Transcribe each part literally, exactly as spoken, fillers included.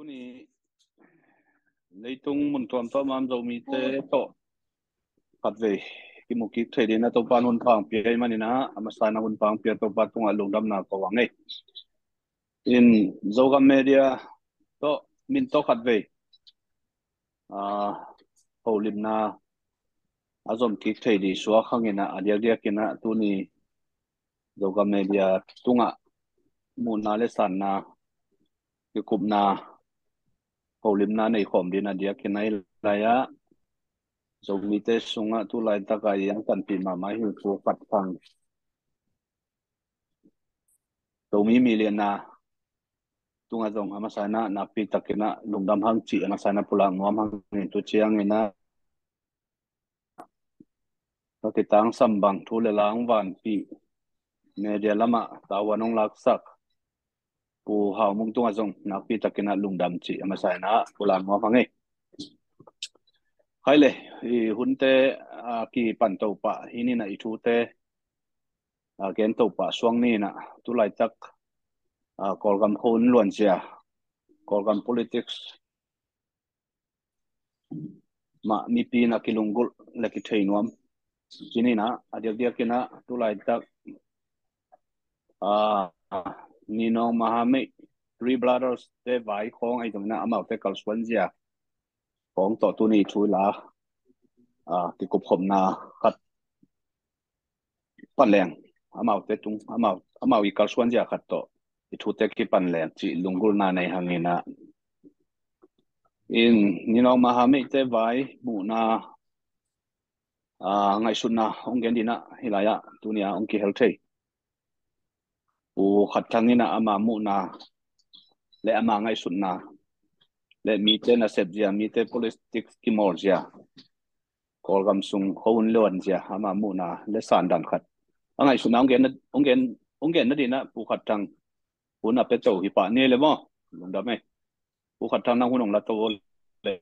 Ni leitung mun tuamtuam a om Zomite tawh khatvei kimu kik thei dingin a Topa in hun pha hong pia ahih manin a, a masa in a hun pha hong pia Topa tungah lungdamna ko hang ei. In Zogam Media tawh min tawh khatvei, ah, holimna a zom kik thei ding suak hangin a, a diakdiakin a tuni Zogam Media tungah muhna le sanna kikupna holimna nei khawm dingin a diakin a, hih lai-ah Zomite sungah tu laitak a i angtanpih mahmah hi Pu Khat Thang, Zomi mi lianna tungah zong a masa in a nakpi takin a lungdam hang cih a masa in a pulak nuam hang in, tu ciangin a ka kitangsam bang thu le la hong vanpih, media lamah tavuan hong laksak Pu Hau Mung tungah zong nakpi takin a lungdam cih a masa in a pulak nuam hang ei. Hai le, i hunte, ah, kipan to pah hi ni in a, i thute, ah, gen to pah suak ni in a, tu laitak, ah, Kawlgam khuahun luanzia, Kawlgam politics mah mipi in a kilunggulh le kithei nuam. Ci ni in a, a diakdiakin a tu laitak, ah, Ninong Mahamei, Three Brothers te vai khawng ahi zongin a, amaute kalsuanzia khawng tawh tuni thu i la, ah, kikupkhopna khat pan leng, amaute tung, amau, amau i kalsuanzia khat tawh i thute kipan leng cih lunggulhna nei hangin a, in Ninong Mahamei te vai muhna, ah, ngaihsutna hong gen dingin a, hih lai-ah tuni a hong kihel thei Pu Khat Thang in a, ama muhna le ama ngaihsutna le mite nasepzia, mite politics kimawlzia, Kawlgam sung khuahun luanzia, ama muhna le sandan khat, a ngaihsutna hong gen, hong gen, hong gen nadingin a Pu Khat Thang hun a pia to hi pah ni le maw. Lungdam ei. Pu Khat Thang, nang hun hong la to le.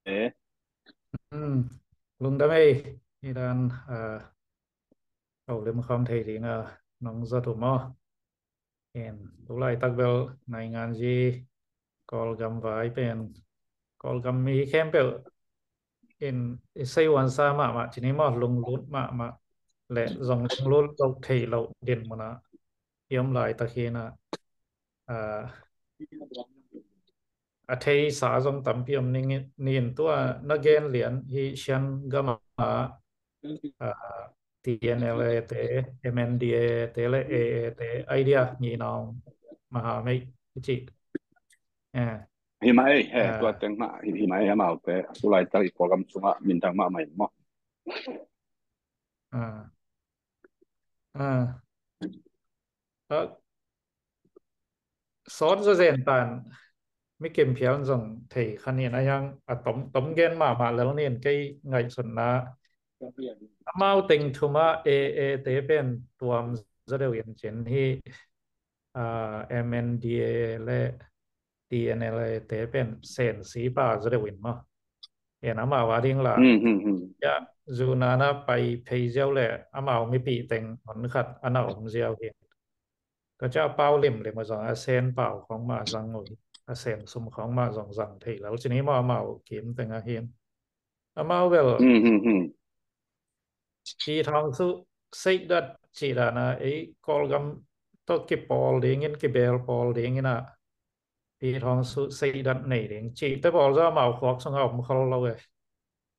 Eh. Hmm. Lungdam ei. Hih dan, ah, holim khawm thei ding a nong zat uh maw. In tu laitak bel naingan zi Kawlgam vai pen, Kawlgam mi khempeuh in i seiuansa mahmah ci ni maw, lunglut mahmah le zong lunglut lo thei lo dinmun ah i om laitak hi in a, ah, a theisa zong tampi om ning, ning in tua na gen lian hi Shan gam ah, ah, T N L A te, M N D A te le A A te idea Ninong Mahamei i cih. Eh. Hi mah ei, he, ah, tua teng mah, hi, hi mah ei, amaute tu laitak i Kawlgam sungah minthang mahmah hi maw. Ah. Ah. Ah. Sawt zazen tan mi kim phial zong thei kha ni in a, hiang a tom, tom gen mahmah lel ni in kei ngaihsutna. Amau teng thum ah A A te pen tuam zaw deuh in cin hi, ah, M N D A le T N L A te pen sensi pah zaw deuh in maw. En amau a ding la. Hmm, hmm, hmm. Ya, zu nana pai phei ziau le amau mipi teng hon khat a na om ziau hi. Tua ciang a pau limlim a zong a sen pau khawng mah zang uh hi. A sen sum khawng mah zong zang thei lo. Ci ni maw, amau kim teng a hin. Amau bel. Hmm, hmm, hmm. Pi Thawng Su Seidat cih dan a, ei Kawlgam tawh kipawl dingin, kibeel pawl dingin a, Pi Thawng Su Seidat nei ding cihte pawl zong amau khuak sungah om khol lo e.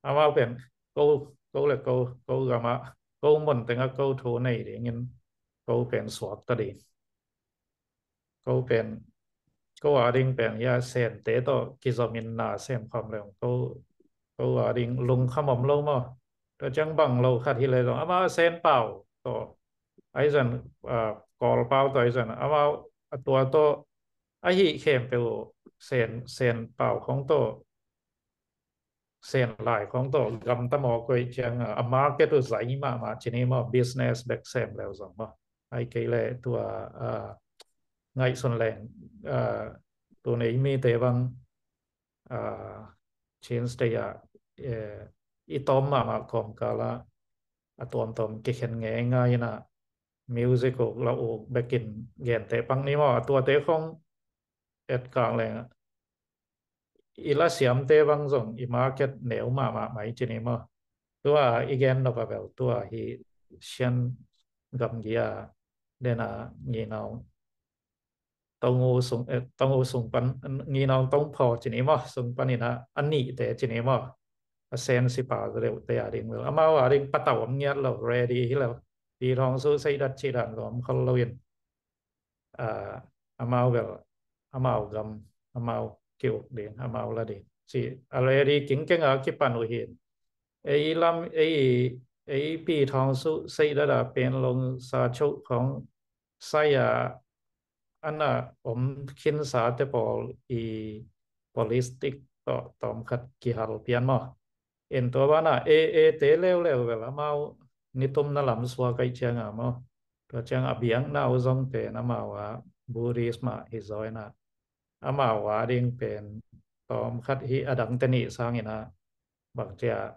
Amau pen ko, ko le ko, ko gam ah, ko mun teng ah ko thu nei dingin ko pen suakta ding. Ko pen, ko a ding pen ya sente tawh kizom in na sem khawm leng ko, ko a ding lungkham om lo maw. Tua ciang bang lo khat hi le zong ama sen pau tawh, ahi zan, ah, Kawl pau tawh ahi zan, ama a tua tawh ahi khempeuh sen, sen pau khong tawh, sen lai khong tawh gamta maw, koih ciang a, a market uh zai mahmah ci ni maw, business bek sem leu zong maw. Ai kei le tua, ah, ngaihsun leng, ah, tu nei mite bang, ah, Chin State ah, eh, i tawm mahmah kawmkal ah a tuamtuam kikhen ngeingai in a, music uk la uk bekin gente pang ni maw, a tuate khong et kang leng i la siamte bang zong i market neu mahmah mai ci ni maw. Tua i gen nop a bel tua hi Shan gamgi a dena nginau Tongu sung, eh, Tongu sung pan, nginau Tongpho ci ni maw, sung pan ina a nihte ci ni maw. A sen sipa deuhte a ding bel amau a ding patau om ngiat lo, ready hi lo. Pi Thawng Su seidat ci dan lo om khol lo in. Ah, amau bel amau gam, amau kiuk ding, amau la ding ci a ready kingkeng a kipan uh hin. Ei lam, ei, ei Pi Thawng Su seidat a pen long sa cho khong saya ana om khinsa te pawl i politic tawh tawmkhat kihal pian maw. In tua bana e e te leuleu bel amau nitumna lam suak aih cianga maw. Tua ciang a biakna uh zong pen amau a Buddhist mah hi zawina amau a ding pen tawmkhat hi a dangte nih sangina bangcia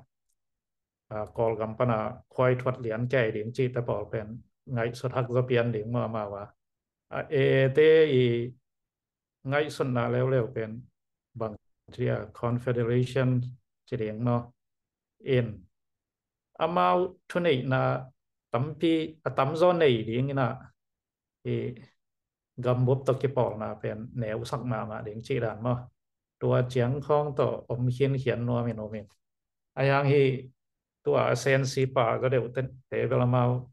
a, Kawlgam pana khuai thuat lian kei ding cihte pawl pen ngaihsut hak zaw pian ding maw amau a. A, e te i ngaihsutna leuleu pen bangcia confederation ci ding maw. In amau thuneihna tampi a tamzaw nei dingina i gambup tawh kipawlna pen neusak mahmah ding cih dan maw. Tua ciang khawng tawh om khinkhian nuam in om in. A yang hi tua a sensipa ka deuh te bel amau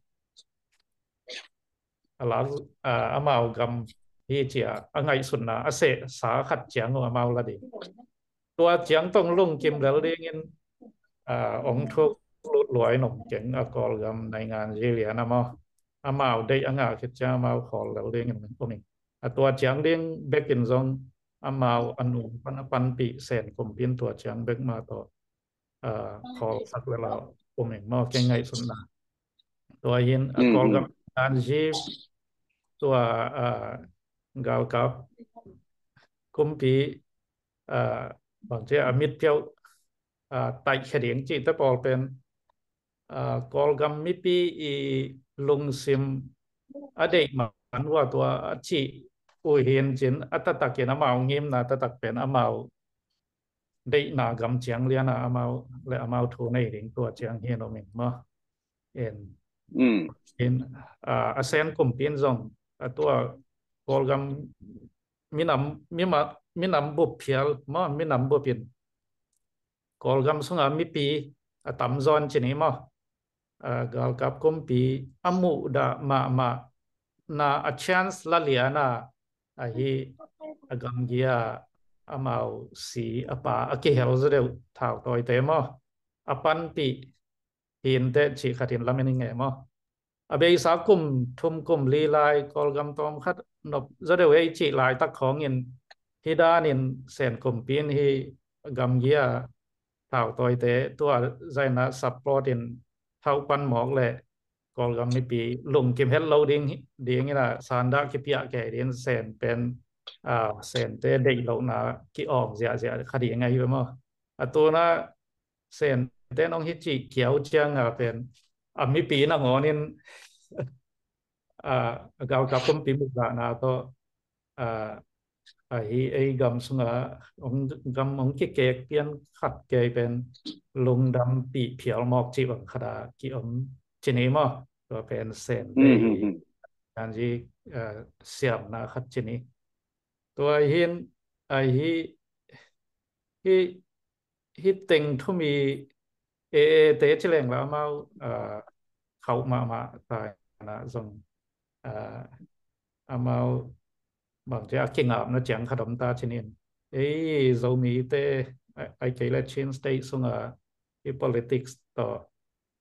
a la, a, amau gam hi cia a ngaihsutna a sehsa khat ciang uh amau la ding. Tua ciang tong lungkim lel dingin a, ong thuk lut luai nop keng a Kawlgam naingan zi lian a maw. Amau deih a ngah khit ciang amau khawl lel dingin om in. A tua ciang ding bekin zong amau a nung pan a panpih Sen kumpi in tua ciang bek mah tawh, a, khawl sak lel a om in maw kei ngaihsutna. Tua hin a Kawlgam naingan zi tua, a, galkap kumpi, a, bangcia a mitpiau, a, taihkhia ding cihte pawl pen, a, Kawlgam mipi i lungsim a deih man uh a tua a cih uh hin cin a taktakin amau ngimna taktak pen amau deihna gam ciang liana amau le amau thu nei ding tua ciang hin om in maw. In, in, a, a Sen kumpi in zong a tua Kawlgam minam, mima, minam bup phial maw, minam bup in Kawlgam sunga mipi a tamzaw in ci ni maw. A, galkap kumpi a muhdah mahmah na a chance la liana ahi a gamgi a amau si a pa a kihel zaw deuh thautawite maw. A panpih hinte cih khat in lamen i ngei maw. A beisa kum thum kum li lai Kawlgam tawmkhat nop zaw deuh ei cih laitak khawngin hi danin Sen kumpi in hi gamgi a thautawite tua zaina support in hauh pan mawk le Kawlgam mipi lungkim het lo ding, dingina sandah kipiah kei ding Sen pen, a, Sente deih lohna ki-awng ziahziah kha ding ahi ve maw. A tuna Sente nong hi cih kiau cianga pen a mipi nangawnin, a, a galkap kumpi muhdahna tawh, a, ahi ei gam sunga ong gam ong kikek pian khat kei pen lungdampih phial mawk cih bang khat a ki-om ci ni maw. Tua pen Sente i nanzi, a, siamna khat ci ni. Tua hin ahi hi hi teng thumi e e te ci leng la amau, a, khauh mahmah taina zong, a, amau bangcia a kingapna ciang khat om ta cinin ei Zomite a, ai kei le Chin State sunga i politics tawh,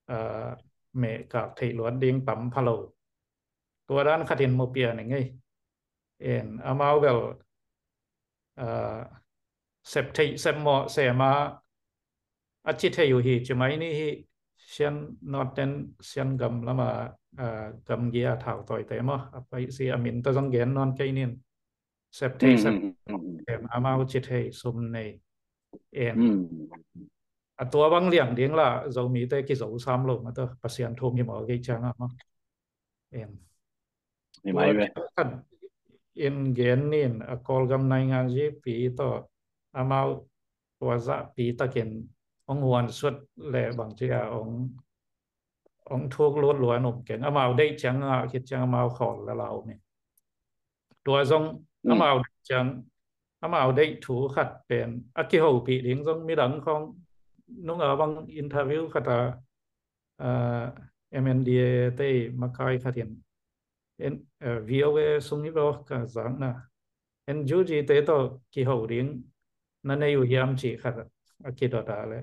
a, mehkak theih luat ding tam pha lo. Tua dan khatin mu pian i ngei. En amau bel, a, sep theih sep mawh sema a ci thei uh hi ci mai ni hi. Sian Northern Sian gam lama, a, gamgi a thautawite maw a paisi a min ta zong gen nawn kei nin. Sep thei sep sema amau ci thei sum nei. En a tua bang liang ding la Zomite kizo sam lo mata Pasian thum hi maw kei cianga maw. En tua in gen nin a Kawlgam naingan zipi tawh amau tua zahpi takin hong huan sut le bangci a hong hong thuk lut luan um keng. Amau deih ciang ngah khit ciang amau khawl la lau mi. Tua zong amau deih ciang amau deih thu khat pen a kihopih ding zong midang khong nunga bang interview khat a MNDAA te makai khat in VOA sung hi bawk ka zakna NUG te tawh kiho ding na nei uh hiam cih khat a kidot a le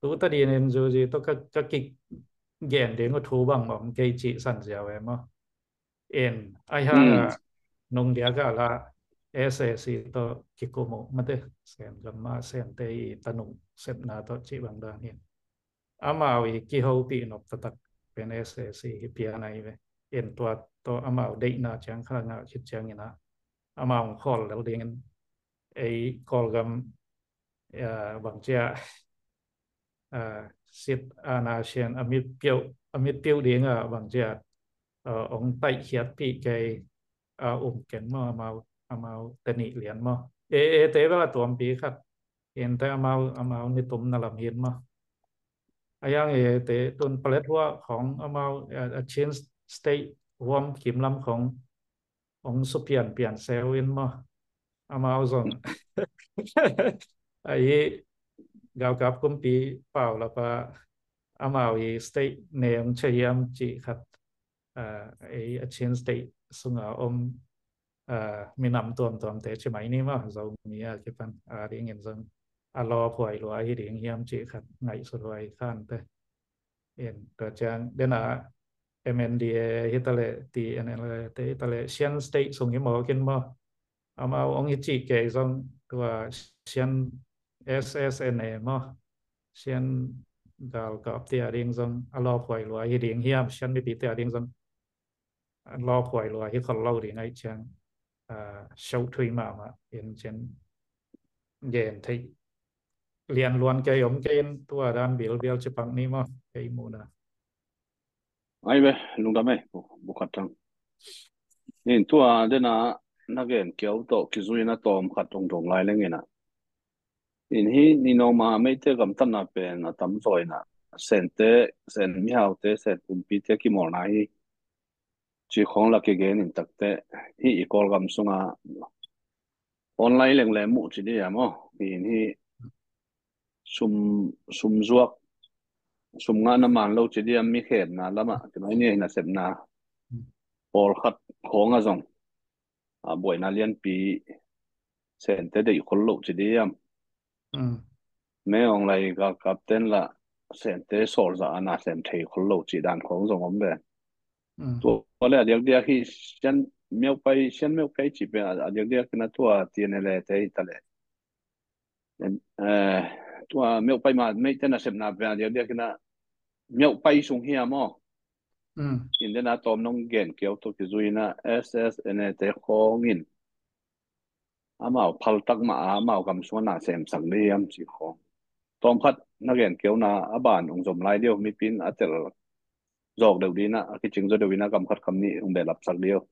tu ta dinin zuzi tawh ka, ka kigen ding uh thu bang om kei cih san ziau e maw. In ai hang a nung dia ka la SAC tawh kikum uh mate, Sen gam ma Sente i tanung sepna tawh cih bang dan hin amau i kihopih nop taktak pen SAC hi pian ai ve. In tua tawh amau deihna ciang kha ngah khit ciangin a amau khawl lel dingin ei Kawlgam bangcia sit ana sian a mit piuh a mit piuh dinga bangcia ong taihkhiatpih kei a um keng maw amau amau te nih lian maw. E e te bela tuampi khat in te amau amau nitum na lam hin maw. A yang e te tun palet hua khong amau a Chin State huam kim lam khong ong supian pian seu in maw. Amau zong ahi galkap kumpi pau lapa amau i state ne ong chahiam cih khat ei a Chin State sunga om minam tuamtuamte ci mai ni maw. Zomi a kipan a dingin zong a lawphuai lua hi ding hiam cih khat ngaihsut huai khante. In tua ciang dena MNDAA hi taleh TNLA te hi taleh Shan State sung hi mawkin maw. Amau ong hi cih kei zong tua Shan SSNA maw, Shan galkap tia ding zong a lawphuai lua hi ding hiam, Shan mipi tia ding zong a lawphuai lua hi khol lo ding ai ciang show thui mahmah in cin gen thei lian luan kei om kei in tua dan bilbial ci pak ni maw kei muna. Ai ve, lungdam ei, bu khat tang. In tua dena na gen kiau tawh kizuina tawm khat ong dong lai lengina. In hi ni noma meite gamtatna pen a tam zawina Sente, Sen mihaute, Sen kumpite kimawlna hi ci khong la kigen in takte hi i Kawlgam sunga online leng le muh ci dia maw. Hi in hi sum sum zuak sum ngahna man lo ci dia mi khetna lama ci mai ni hi nasepna pawlkhat khong a zong a buaina lianpi Sente deih khol lo ci diam. Me ong lai galkap ten la Sente sawlza ana sem thei khol lo ci dan khong zong om ve. Tua le a diakdiak hi sian meupai sian meupai ci pe a diakdiak na tua TNLA te hi ta le tua meupai ma meite nasepna pe a diakdiak na meupai sung hi a maw. In dena tawm nong gen kiau tawh kizuina SSNA te khongin amau phaltak mah a amau gam sungah na semsak diam ci khong. Tawmkhat na gen kiauna a ban ong zom lai diau mipin a tel zawk deuh dina a kicing zaw deuh ina gam khat kam nih ong behlapsak diau.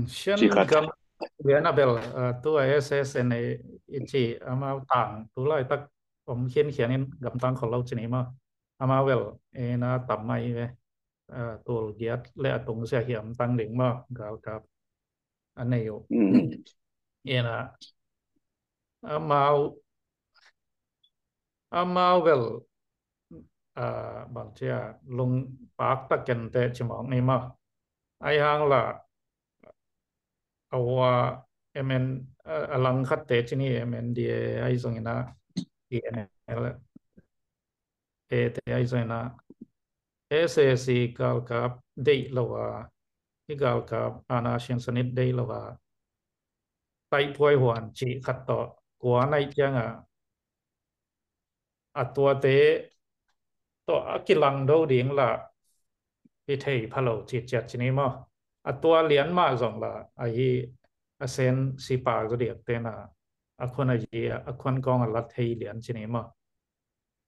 Sian gam liana bel tu a SSNA i ci amau tang tu laitak om khiankhian in gamtang khol lo ci ni maw. Amau bel ina tam mai ve. Tul giat le a tung sia hiam tang ding maw galkap a nei uh. Ina amau amau bel bangcia lungpak taken te ci mawk ni maw. Ai hang la a hua MN a langkhat te ci ni MNDAA ai zongina TNLA te ai zongina SAC galkap deih lo a hi galkap ana siansanit deih lo a taihpuai huan cih khat tawh kua naih cianga a tuate tawh a kilang do ding la hi thei phalo cih ciat ci ni maw. A tua lian mah zong la ahi a Sen sipa zodiak tena a khun a yi a khun kawng a lat thei lian ci ni maw.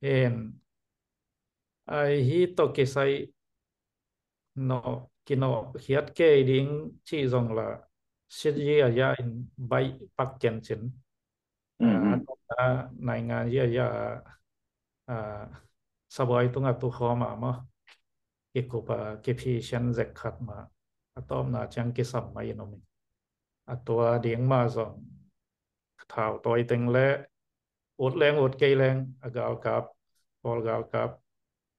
Hen ahi tawh kisai no kinawh khiat kei ding cih zong la sit yi a ya in baih pak ken cin. A tawpna naingan yi a ya a sabuai tunga tukhawm a maw, kikup a kiphisian zek khat mah a tawpna ciang kisam mah in om in, a tua ding mah zong thau tawi teng le ut leng ut kei leng a galkap, Kawl galkap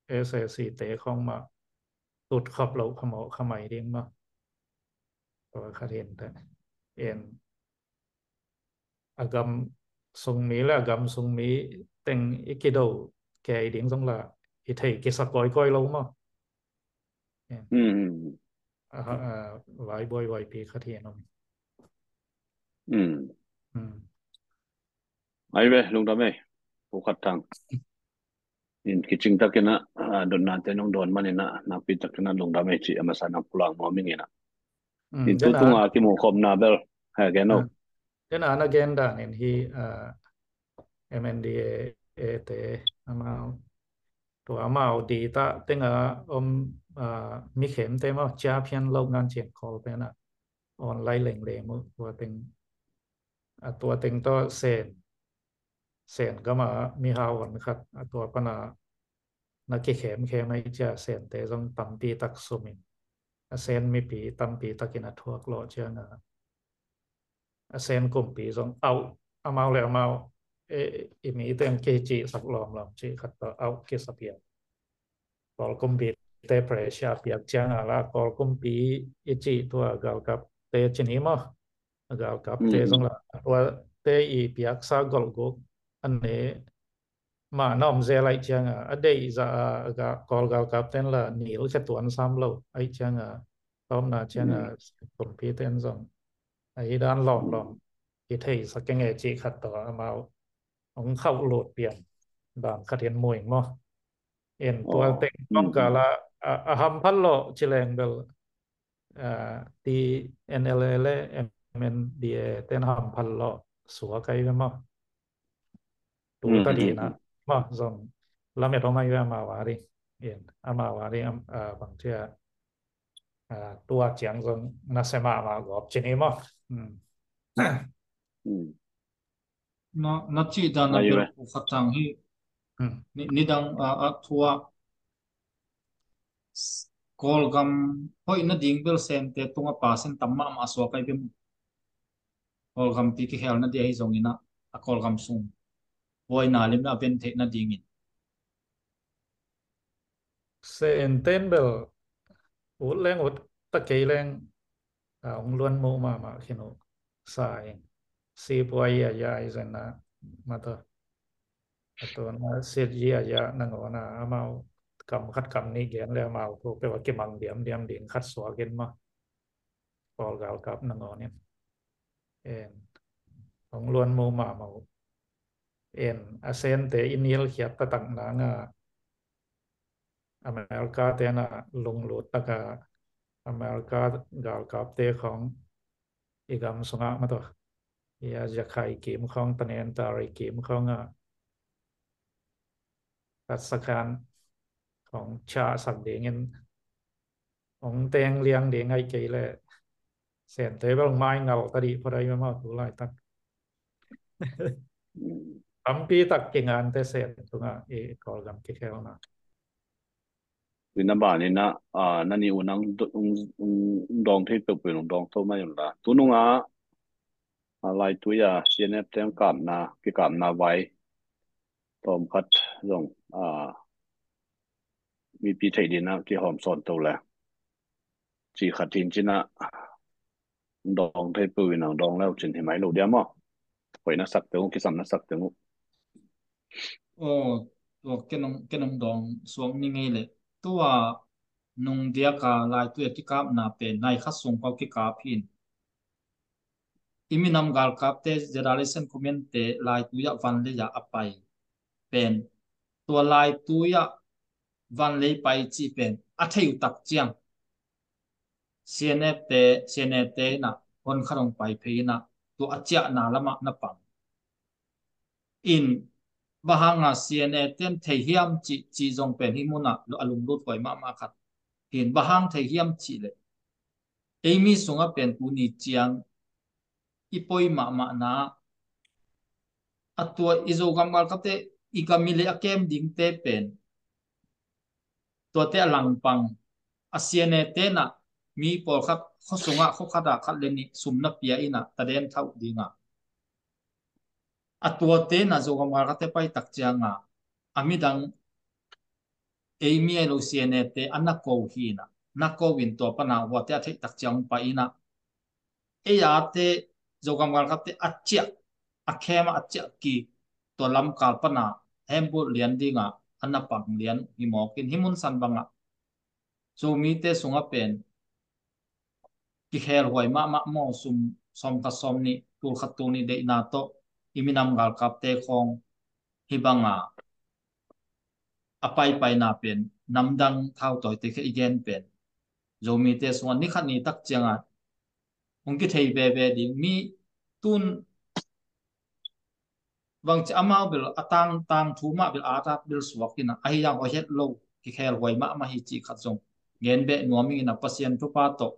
S A C te khawng mah tut khop loh khamawh khamai ding maw. Tua khat hin te en a gam sung mi le a gam sung mi teng i kido kei ding zong la i thei kisa kawikawi lo maw. Vai buaihuaipi khat hi an om. Ai ve, lungdam ei. Pu Khat Thang in kicing takin a dotnate nong dawn manin a nakpi takin a lungdam ei cih a masa nang pulak nuam ing in a. In tu tunga kimuhkhopna bel ha gen o. Tena na gen danin hi MNDAA te amau, tua amau di ta tenga om mi khemte maw, cia phian lo ngan cin Kawl pen a online lengleng uh tua teng, a tua teng tawh Sen, Sen gama mihau on khat a tua pana na kikhemkhem ahi cia Sente zong tampi tak sumin a Sen mipi tampi takin a thuak lawh cianga a Sen kumpi zong auh, amau le amau i mi teng kei cihsak lawmlawm cih khat tawh auh kisa piak. Kawl kumpi te pressure piak cianga la Kawl kumpi i cih tua galkap te cin hi maw. A galkap te zong la tua te i piaksa golhguk a ne mah na om zel aih cianga a deih zah a Kawl galkap ten la nil khe tuan sam lo aih cianga tawpna cianga kumpi ten zong ahi dan lawmlawm i theisak kenge cih khat tawh amau hong khauh lut pian dan khat in muing maw. En tua teng tawngkal a a hamphat lawh ci leng bel TNLA le MNDAA ten hamphat lawh suak ahi ve maw. Tu ta dina maw zong lamet om ahi ve amau a ding. En amau a ding bang cia tua ciang zong na se mahmah gawp cin hi maw. Na cih dan a bel Pu Khat Thang hi. Nidang a thu ah Kawlgam hoih nading bel Sente tunga pasin tam mahmah suak ahi bem. Kawlgampi kikhel nading ahi zongin a Kawlgam sung buaina lim na a ven theih nadingin. Senten bel ut leng ut ta kei leng a hong luan muh mahmah khin uh sa in. Sipuai a ya i zena mata a tuna sit yi a ya nangawna amau kam khat kam nih gen le amau thu peuh a kimang diamdiam ding khat suak in maw. Kawl galkap nangawn in en hong luan muh mahmah uh. En a Sente i nilkhiat taktak nanga America tena lunglut taka America galkapte khawng i gam sungah mataw i a ziakhai kim khawng tanentari kim khawngah tatsakhan khawng chahsak dingin hong teng liang ding aih kei le Sente bel mai ngal ta dih phot ahi mah tu laitak. Tampi tak kingante Sen tunga i Kawlgam kikhelna. Tuina banin a na ni unang dawng thei peuhpeuh nung dawng tho mai unla tununga laitui a CNF teng kapna kikapna vai tawm khat zong mipi theih dina kihawm sawn to le ci khat hin cina dawng thei peuh in ang dawng leu cin hi mai lo dia maw. Hoih na sak teng uh kisam na sak teng uh. Aw tua kenung dawng suak ni ngei le tua nung diaka laitui a kikapna pen nai khat sung pau kikap hin. I minam galkapte Zedalesen kumente laitui ah van lei ah a pai pen tua laitui ah van lei pai cih pen a thei uh tak ciang CNF te CNA te inah hon khat hong pai phei inah tua a ciahna lamah na pang in bang hanga CNA ten thei hiam cih cih zong pen hi munah a lunglut huai mahmah khat. in, bang hang thei hiam cih leh, ei mi sungah pen tuni ciang i poi mahmahna, a tua i Zogam galkapte i gam i lei a kem dingte pen, tuate a langpang, a C N A te in ah mi pawlkhat khua sungah khua khat ah khat le nih sum na pia in ah taden thauh ding a, a tuate in ah Zogam galkapte pai tak ciang a, a midang ei mi a lo C N A te a na ko hi in ah, na ko in tua pan a huate a theih tak ciang pai in ah, ei a te Zogam galkapte a ciah, a kem a ciah kik, tua lamkal pan a hembulh lian ding a a na pang lian hi mawk in, hih mun san bang ah Zomite sungah pen kikhelhuai mahmah maw, sum, sawm khat sawm nih, tul khat tul nih deihna tawh i minam galkapte khawng hih bang a a paipaina pen namdang thautawite khia i gen pen Zomite sungah ni khat ni tak ciang a hong kithei veve ding, mi tun bangci amau bel a tang, tang thu mah bel a tat bel suak in ah, ahi hang hoih het lo, kikhelhuai mahmah hi cih khat zong gen beh nuam ing in ah, Pasian thupha tawh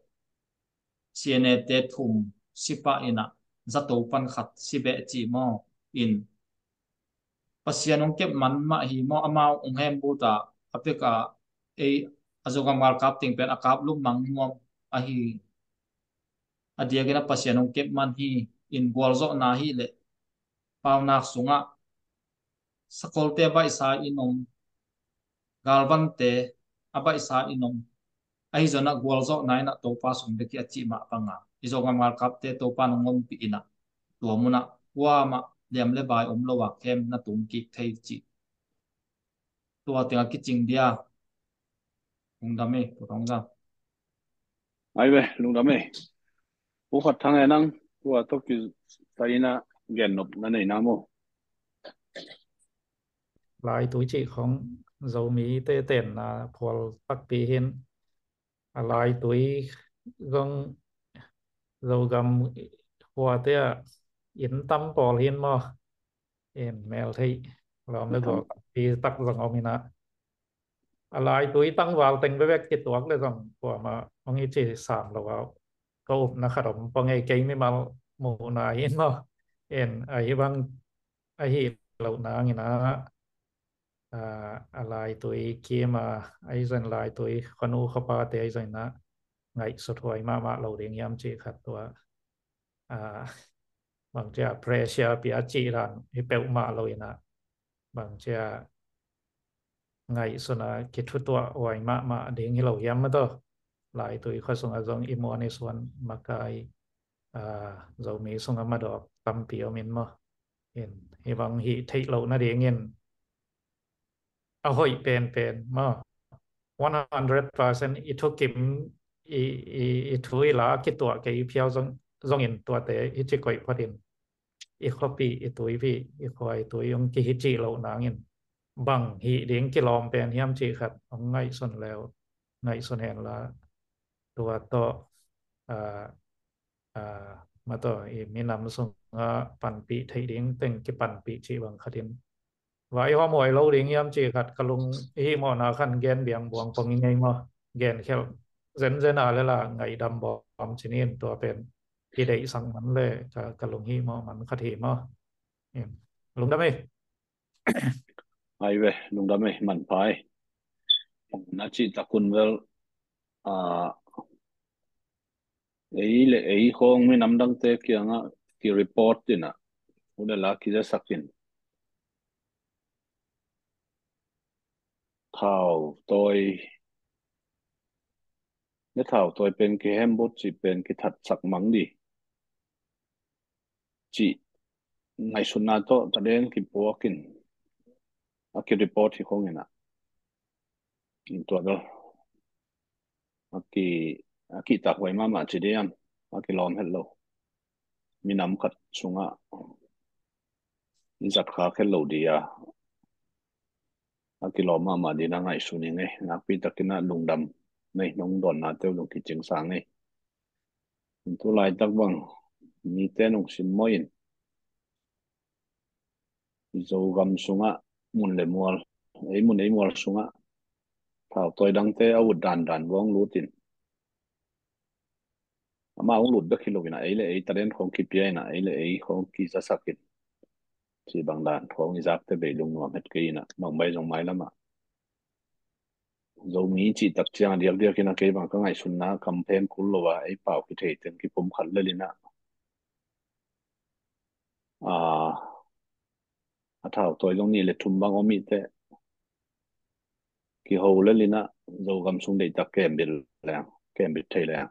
C N A te thum si pah in ah, zato pan khat si beh cih maw in, Pasian hong kep man mah hi maw, amau hong hembut a, a pek a, ei a Zogam galkap teng pen a kap lum mang nuam ahi. A diakin a Pasian hong kep man hi in, gualzawhna hi leh paunak sungah sakolte a baihsa in om, galvante a baihsa in om, ahi zong a gualzawhna in ah Topa sung bek hi a cih mah bang a, i Zogam galkapte Topa in hong ompih in ah, tua mun ah kuamah liam le bai om lo a kem na tung kik thei cih tua teng a kicing dia. Lungdam e, Pu Thong Zam. Ai ve, lungdam e. Pu Khat Thang e, nang tua tawh kisai in ah gennop na nei na maw? Laitui cih khong Zomite tenna phual takpi hi in, a laitui zong Zogam huate ah inn tam pawl hi in maw, in mel theih lawm le gawp pi tak zong om in ah, a laitui tangval teng bekbek kituak le zong kuamah hong hi ci sam lo a, ka upna khat om pong e, kei mimal muhna hi in maw, in ahi bang ahi loh nang in ah, a, a laitui kim a, ahi zong laitui khuanu khuapate ahi zong in ah ngaihsut huai mahmah lo ding hiam cih khat tua, a, bangcia pressure pia cih dan hi peuhmah lo in ah, bangcia ngaihsun a kithutuah huai mahmah ding hi lo hiam maw taw. Laitui khua sungah zong i muan i suan makai, a, Zomi sungah madawk tampi om in maw. In, hih bang hih theih loh nadingin a hoih penpen maw, one hundred percent i thukim, i, i, i thu i la a kituah kei phial zong, zongin tuate hi ci koih phatin, i khuapi, i tuipi, i khua, i tui hong kihi cih loh nangin bang hih ding kilawm pen hiam cih khat hong ngaihsun leu, ngaihsun hen la, tua tawh, a, a, ma tawh i minam sungah panpih theih ding teng kipanpih cih bang khatin vai hawm huai lo ding hiam cih khat ka lung i hih mawhna khan gen biang buang pong i ngei maw. Gen khelh zenzen a le la ngaihdam bawm cinin tua pen kideihsak man le ka, ka lung hih mawh man khat hi maw. Lungdam ei. Ai ve, lungdam ei, manpha ei. Na cih takun vel, a, ei le ei khawng minam dangte kiangah ki-report in ah, hun le la kizasak in, thau tawi, le thau tawi pen kihembut cih pen kithatsak mang dih cih ngaihsutna tawh taden kipuak in a ki-report hi khong in ah, in tua bel a ki, a kihtakhuai mahmah ci diam, a kilawm het lo. Minam khat sungah i zat khak het lo dia a kilawm mahmah dina ngaihsun hi ngei. Nakpi takin ah lungdam ngei, nong dawnna teu zong kicing sa ngei. Tu laitak bang mite nong simmawh in, Zogam sungah mun le mual, ei mun ei mual sungah Thautawi dangte a ut dandan vua hong lut in, amah hong lut bek hi lo in ah, ei le ei talent khawng kipia in ah, ei le ei khawng kizasak in, cih bang dan khawng i zakte bei lungnuam het kei in ah, bangmah zong mailam ah Zomi cih tak ciang a diakdiak in ah, kei bang ka ngaihsutna, kam phen kul lo a, ei pau kithei teng kipumkhat lel in ah, a, a thautawi zong nih le thum bang om i teh, kiho lel in ah, Zogam sung deihtak kembit leng, kembit thei leng,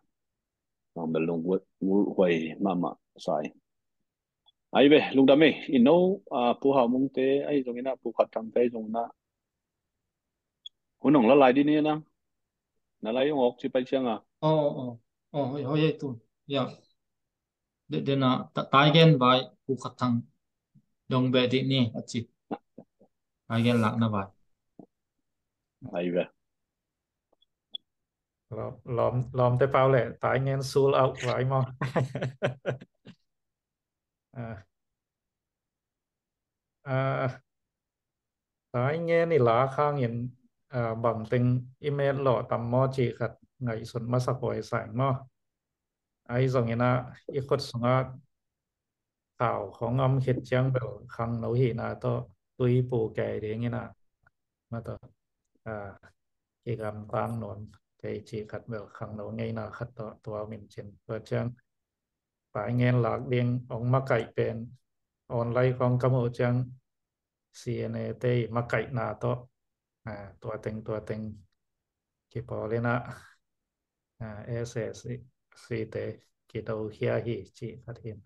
bang bel lunghuai mahmah sa ing. Ai ve, lungdam ei, i no, a, Pu Hau Mungte ahi zong in ah, Pu Khat Thangte ahi zong in ah, hun hong la lai dih ni a nang. Na lai hong awk ci pai ciang a. Aw, aw, aw, hoi, hoi, hei tu. Ya. De, de na, ta, tai gen vai, Pu Khat Thang dong beh dih ni, a ci. Tai gen lakna vai. Ai ve. Lawm, lawm, lawmte pau le, tai ngen sold out vai maw. A, a, tai ngen i lak hangin, a, bangteng i met lawh tam maw cih khat ngaihsut masak huai sa ing maw. Ahi zongin ah, i khut sungah thau khawng om khit ciang bel khangno hihna tawh tui pu kei ding in ah, ma tawh, a, kigamtang nuam kei cih khat bel khangno ngeina khat tawh tua min cin. Tua ciang tai ngen lak ding hong makaih pen online khawng ka muh ciang, C N A te i makaihna tawh, a, tua teng, tua teng kipawl in ah, a, S A C te kido khia hi cih khat hi in.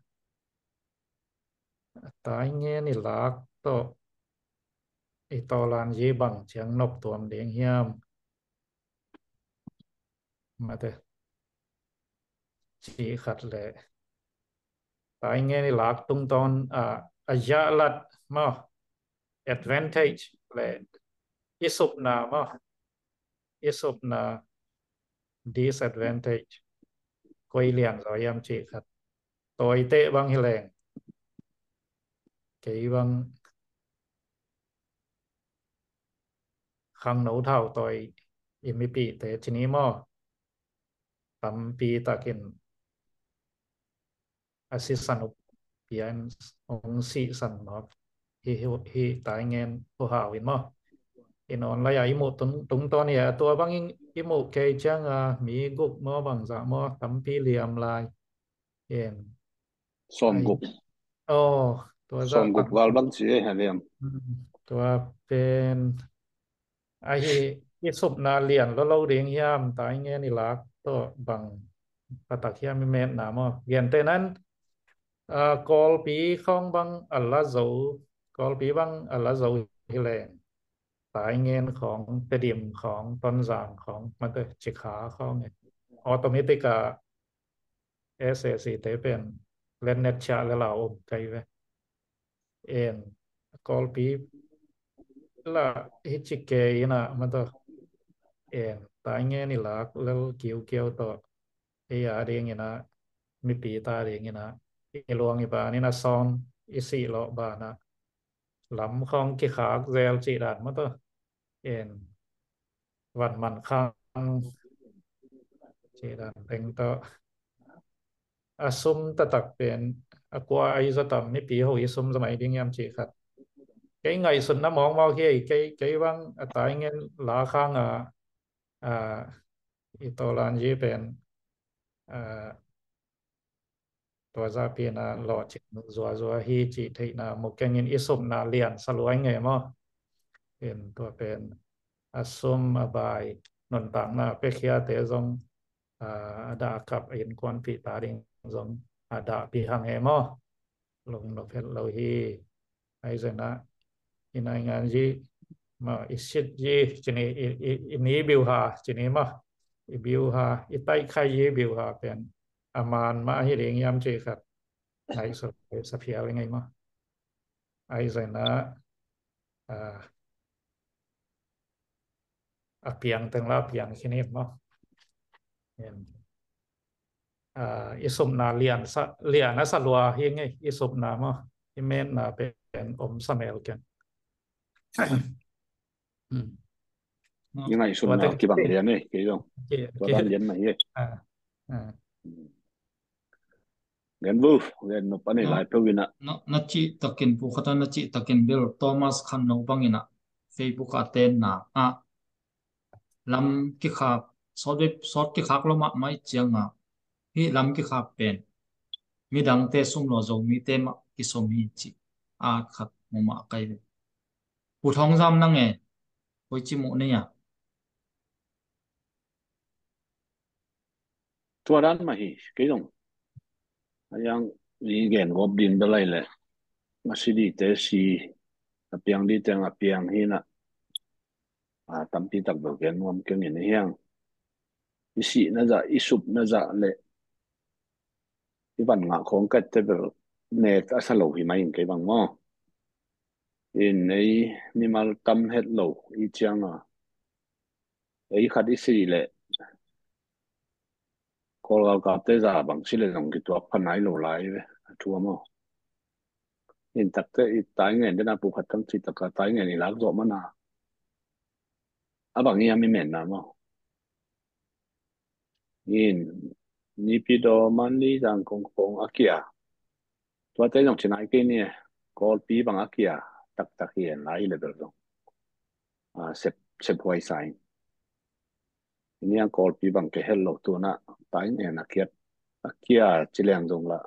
Tai ngen i lak tawh i tawlan zi bang ciang nop tuam ding hiam, mate, cih khat le, tai ngen i lak tungtawn, a, a yahlat maw, advantage le i supna maw, i supna disadvantage, koi lian zaw hiam cih khat. Tawite bang hi leng, kei bang khangno thautawi i mipihte ci ni maw, tampi takin a sisan uh pian hong sihsan mawk hi, hi, hi tai ngen Pu Hau in maw. In online a i muh tung, tungtawn hi a, tua bangin i muh kei ciang a mi guk maw bangzah maw tampi liam lai. In. Sawmguk. Aw, tua zah sawmguk val bang ci ei ha liam. Hmm, tua pen ahi, i supna lian lo lo ding hiam, tai ngen i lak tawh bang patak hiam i metna maw. Gentehna in, a, Kawlpi khawng bang a la zo, Kawlpi bang a la zo hi leng, tai ngen khawng, Tedim khawng, Tonzang khawng, mate, Cikha khawng e, automatic a S A C te pen lennet ciah le lau om kai ve. En, Kawlpi la hi ci kei in ah, mate, en, tai ngen i lak lel kiukiau tawh, ei a ding in ah, mipi ta ding in ah, i luang i ban in a sawm, i sih lawh ban ah, lam khawng kikhak zel cih dan, mate, en, van man khang cih dan teng tawh, a sum taktak pen a kua a i zaw tam, mipi ho i sum zaw mai ding hiam cih khat. Kei ngaihsutna mawkmawk hi, kei, kei bang a tai ngen lak hang a, a, i tawlan zi pen, a, tua zapi in ah lawhcing zuazua hi cih theihna mu kengin i supna liansa lua ing e maw. In tua pen a sum a bai nuntakna piakhiate zong, a, a dah a kap a innkuanpih ta ding zong a dahpih hang e maw. Lungnop het lo hi. Ahi zongin ah i naingan zi, ma, i sit zi ci ni, i, i, i ni biuha ci ni maw, i biuha, i taihkhai zi biuha pen a man mah hi ding hiam cih khat ngaihsut sa phial ing ei maw. Ahi zongin ah, a, a piang teng la a piang khin hi maw. En. A, i supna liansa, lian a sa lua hi ing ei, i supna maw, i metna pen om sa mel keng. Hmm. I ngaihsutna kibang lian e, kei zong. Tua dan lian mah hi e. Gen vu, gen nop a nei lai peuh in ah. Na cih takin, pu khat a na cih takin bel Thomas Khan No bangin ah Facebook a tenna ah lam kikhak, sawt, sawt kikhak lo mahmah ciangah hih lam kikhak pen midangte sum lo, Zomite mah kisum hi cih a khat mumah kai ve. Pu Thawng Zam nang e, koici muh nei a? Tua dan mah hi, kei zong. A yang i gen gawp ding bel lai leh a si dite si, a piang dite a piang hi in ah, a tampi tak bel gen nuam keng in, hiang i sihna zah, i supna zah leh i van ngah khawng ka et teh bel nek a sa lo hi mai in kei bang maw. In ei mimal tam het lo i ciangah ei khat i si leh Kawl galkapte zah bang si leh zong kituak pha nai lo lai ve, a thu a maw. In takte i tai ngen den a, pu khat kang cih tak a tai ngen i lak zawh man a, a bang i a mi menna maw. In Naypyidaw, Mandalay, Zangkong khawng a kia, tuate zong ci nai kei ni e. Kawlpi bang a kia taktak hi en lai hi leh bel zong, a, sep, sep huai sa in. Ini ang Kawlpi bang kei het lo, tu in ah tai ngen a kia, a kia ci leng zong lah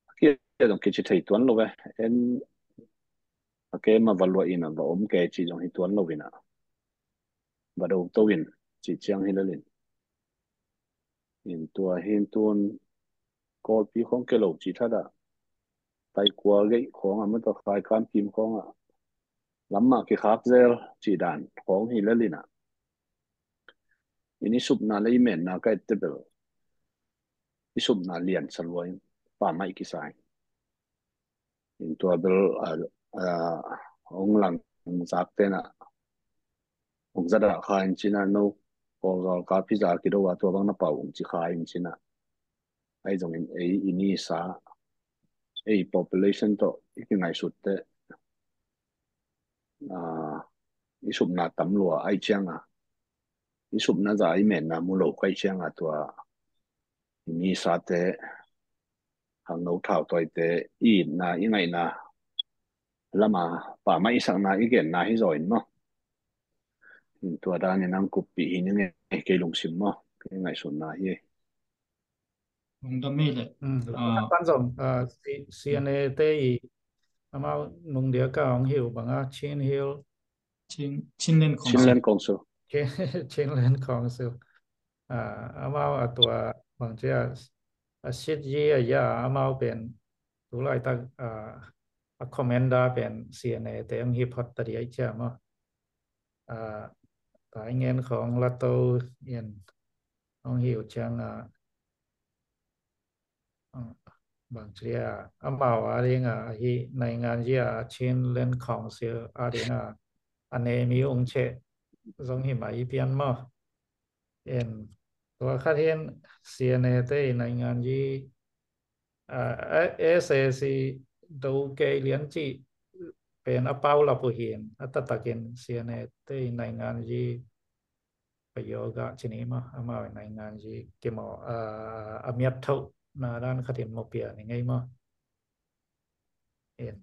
a kia zong kici thei tuan lo ve. En a ke mah va luah in ah va om kei cih zong hi tuan lo in ah, va do to in cih ciang hi lel in. In tua hi in tun Kawlpi khawng kia lo cih thadah, taikua geih khawng ah, mataw, Khaikam Kim khawng ah lam mah kikhak zel cih dan khawng hi lel in ah, in i supna leh i menna ka et teh bel i supna lian sa lua in, pammaih kisa in. In tua bel, a, a, hong lang zakte in ah hong zadah kha in ci in ah, no Kawl galkap hi zah kido a tua bang na pau hong ci kha in ci in ah, ahi zongin ei i nisa, ei population tawh i kingaihsut teh, a, i supna tam lua ahih ciangah, i supna zah i menna mu lo ka hih ciangah, tua i nisate, hangno thautawite i itna, i ngaihna lam a pammaih i sakna, i genna hi zaw in maw. Tua dan in ang kuppih hi ning e, kei lungsim maw, kei ngaihsutna hi. Lungdam hi leh. Mm. Ah. Pan zong, ah, C-, C N A te i amau nung dia ka hong hi uh bang a, Chin Hill. Chin, Chinland Council. Chinland Council. Chin-, Chinland Council. Ah, amau a tua bang ci a, a sit yi a ya, amau pen tu laitak, ah, a commander pen C N A te hong hi phot ta ding ahih ciang maw. Ah, tai ngen khawng la to in hong hi uh ciang, ah, ah, bang ci a, amau a ding a, ahi naingan yi a, Chinland Council a ding a, a ne mi ung ceh zong hi mai pian maw. In tua khat hi in, C N A te i naingan yi, ah, S A C do kei lian cih pen a pau lap uh hi in, a taktak in C N A te i naingan yi, pa yoga ci ni maw, amau i naingan yi kimaw, ah, a miat thoh na dan khat in maw, pia ni ngei maw. In.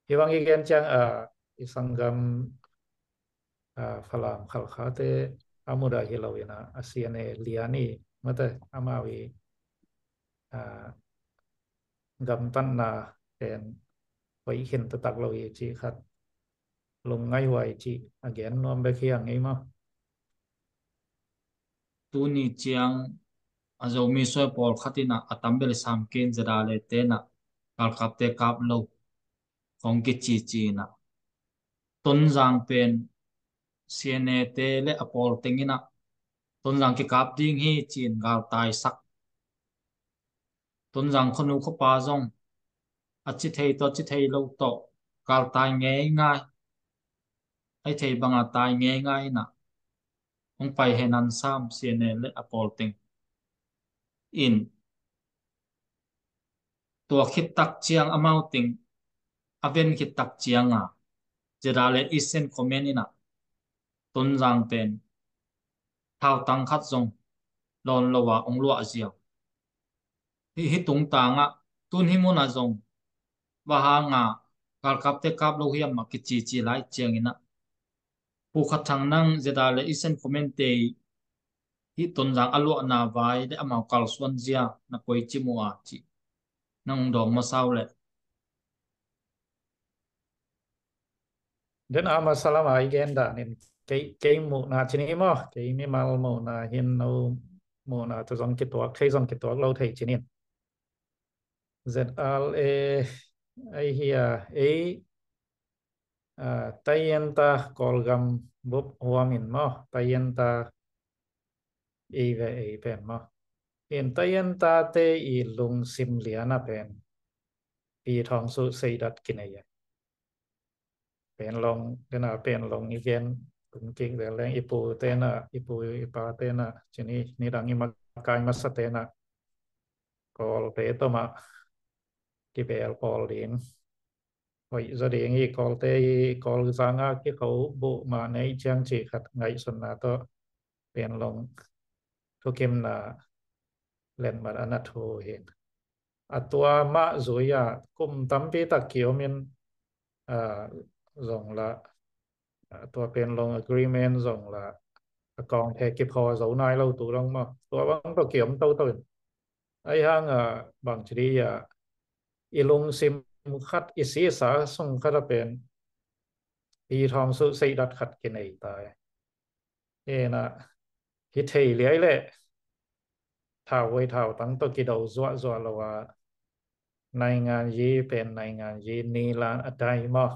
Hi bang i gen ciang, ah, i sanggam, ah, Falam Khalkha te a mudah hi lo in ah, a C N A lian i, mate, amau i, ah, gamtatna pen hoih khin taktak lo hi cih khat, lungngaih huai cih a gen nuam bek hi a ngei maw. Tuni ciang a Zomi suai pawlkhat in ah, a tam bel i sam kei in, ZRA le te in ah galkapte kap lo khawng kicici in ah, Tonzang pen C N A te le a pawl teng in ah Tonzang kikap ding hi ci-in galtai sak. Tonzang khuanu khuapa zong a ci thei tawh, ci thei lo tawh galtai ngeingai. Ai thei banga tai ngeingai in ah hong pai hen an sam, C N A le a pawl teng in. Tua khit tak ciang amau teng a ven khit tak ciang a, ZRA le Eastern Command in ah Tonzang pen thautang khat zong lawn lo a ong luah ziau. Hi, hi tungtangah tun hi munah zong bang hanga galkapte kap lo hiam mah kicici lai ciangin ah, Pu Khat Thang, nang zeda le i sen comment te hi Tonzang a luahna vai le amau kalsuan zia na koici mu a ci, nang dawng masa uh leh. Den a masa lam a i gen danin kei, kei muhna ci ni maw, kei mimal muhna hin, no muhna tawh zong kituak thei zong kituak lo thei ci nin. Z R A ahi a, ei, a, Tayenta Kawlgam bup huamin maw, Tayenta ei ve ei pen maw. In Tayenta te i lungsim liana pen Pi Thawng Suh Seidat kinei a. Pen long, dena pen long i gen tung kik del leng i pu tena, i pu i pa tena, ci ni, nidang i makai masa tena Kawlte tawh mah kibel pawl ding. Hoih zaw ding hi. Kawlte hi, Kawl zanga kikho buh mah nei ciang cih khat ngaihsutna tawh pen long thukimna letmat a na thu hi. A tua mah zui a kum tampi tak kiomin, a, zong la, a, tua pen long agreement zong la, a kawngte kiphaw zo nai lo tu long maw. Tua bang tawh kiom toto in. Ahi hang a, bang ci di a, i lungsim khat, i sisa sung khat a pen Pi Thawng Suh Seidat khat kinei ta e. Ena, hi thei liai leh thau huai thautang tawh kido zuahzuah lo a, naingan yi pen naingan yi nilan a dai maw.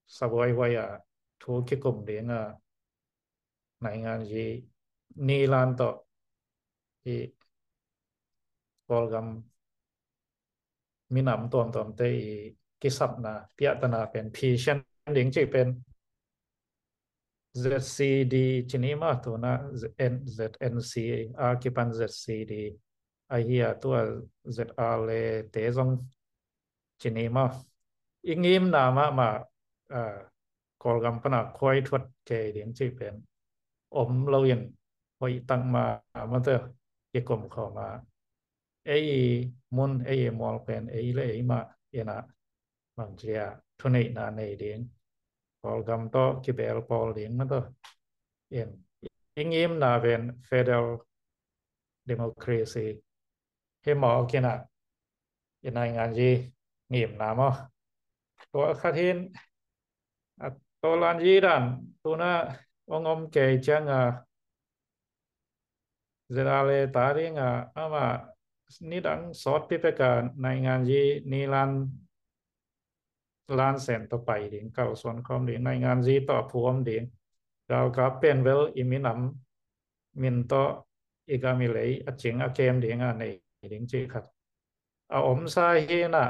Sabuai huai a thu kikum ding a, naingan yi nilan tawh i Kawlgam minam tuamtuamte i kisapna piahtana pen phisian ding cih pen Z C D ci ni maw, tuna Z N, Z N C a kipan Z C D ahi a, tua Z R A te zong ci ni maw. I ngimna mahmah, a, Kawlgam pana khuai thuat kei ding cih pen om lo in, hoih tak mahmah tawh kikum khawm a, ei mun, ei mual pen ei le ei mah ena, bang ci a, thuneihna nei ding, Kawlgam tawh kibel pawl ding mah tawh in, i ngimna pen federal democracy hi mawk in a, i naingan yi ngimna maw. Tua khat hin, a, tawlan yi dan tuna ong om kei ciang a, Z R A ta ding a, ama nidang sawt pipek a naingan yi nilan lansen tawh pai ding, kalsuan khawm ding, naingan yi tawh a phuam ding. Galkap pen vel i minam min tawh i gam i lei a cing a kem ding a nei ding cih khat a om sa hi na.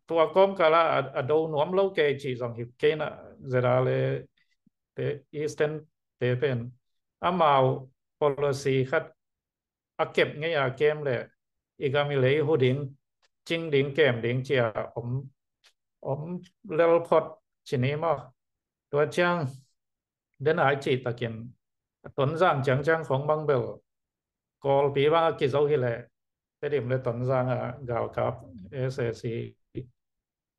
Tua kawmkal a, a, a do nuam lo kei cih zong hi kei na, Z R A te, Eastern te pen amau policy khat a kep ngei a kem le i gam i lei hu ding, cing ding, kem ding ci a om, om lel phot ci ni maw. Tua ciang den ai cih takin Tonzang ciangciang khong bang bel Kawlpi bang a kizo hi le Tedim le Tonzang a galkap S A C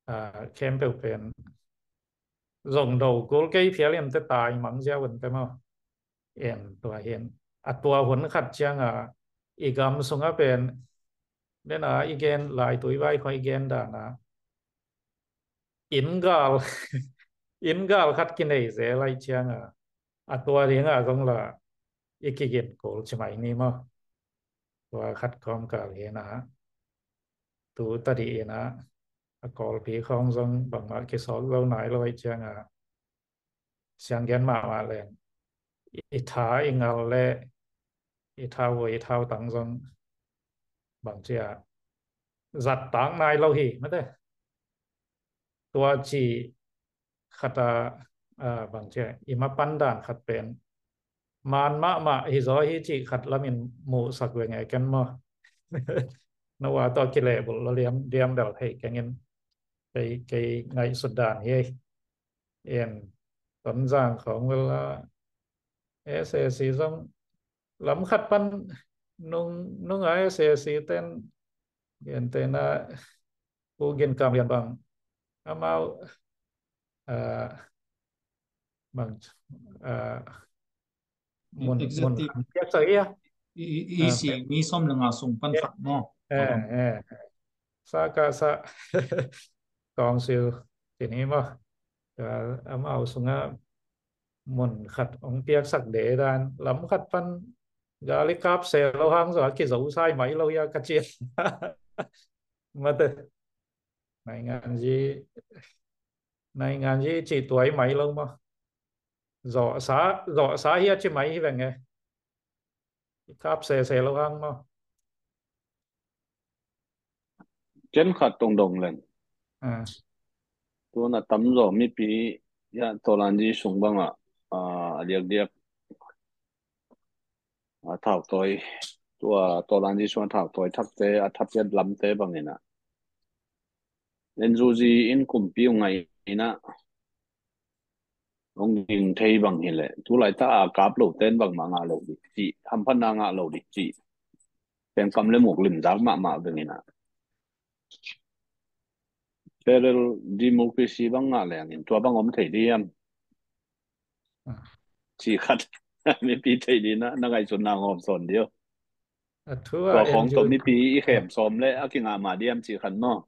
a khempeuh pen zong do kul kei phial in te tai mang ziau in te maw. En tua hin a tua hun khat ciang a i gam sung a pen den a i gen lai tui vai kho i gen dan a inn gal, inn gal khat kinei zel lai ciang a, a tua ding a zong la i kigin kul ci mai ni maw. Tua khat kawmkal hi na, tu ta dih in a, a Kawlpi khawng zong bangmah kisawt lo nai lo ai ciang a, siang gen mahmah leng i tha i ngal le i thau vua i thautang zong bang ci a zat tak nai lo hi mate. Tua ci khat a, a, bang ci a i mapan dan khat pen man mahmah hi zaw hi cih khat lamin muhsak ve nge ken maw. Na ua tawh kilehbulh lo liam, liam bel thei kengin kei, kei ngaihsut dan hi. En Tonzang khawng vel a, S A C zong lam khat pan nung, nung a S A C ten, en ten a, Pu Gin Kam Lian bang, amau, ah, bang, ah, mun, mun executive khat piak sa ia. I, i, i, ah, si mi som le nga sung pan, eh, khat maw. Eh, eh. Sa ka sa council tini maw. Ka amau sunga mun khat ong piaksak de dan, lam khat pan gali kap se lo hang zo a kizo sai mai lo ia ka cian. Mate. Naingan ji, naingan ji ci tuai mai lo maw. Zo sa, zo sa hia ci mai hi veng e. Kap se se lo hang maw. Ken khat tong dong leng. Ah. Tuna tamzaw mipi ia tawlanzi sung bangah, ah, a diakdiak, ah, thautawi, tua tawlanzi sung a thautawi thakte, a thapiat lamte bangin ah, N U G in kumpi uh ngai in ah, hong ding thei bang hileh, tu laitah a kap lo ten bangmah ngah lo dih cih, hamphatna ngah lo dih cih, pengkam le muk limzak mahmah bengin ah, federal democracy bang ngah lengin tua bang om thei diam? Ah. Cih khat mipi thei dih na, na ngaihsutna ngawm sawn diam? A thu a, tua khawng tawh N U G mipi i khem sawm le a kingah mah diam cih khat maw.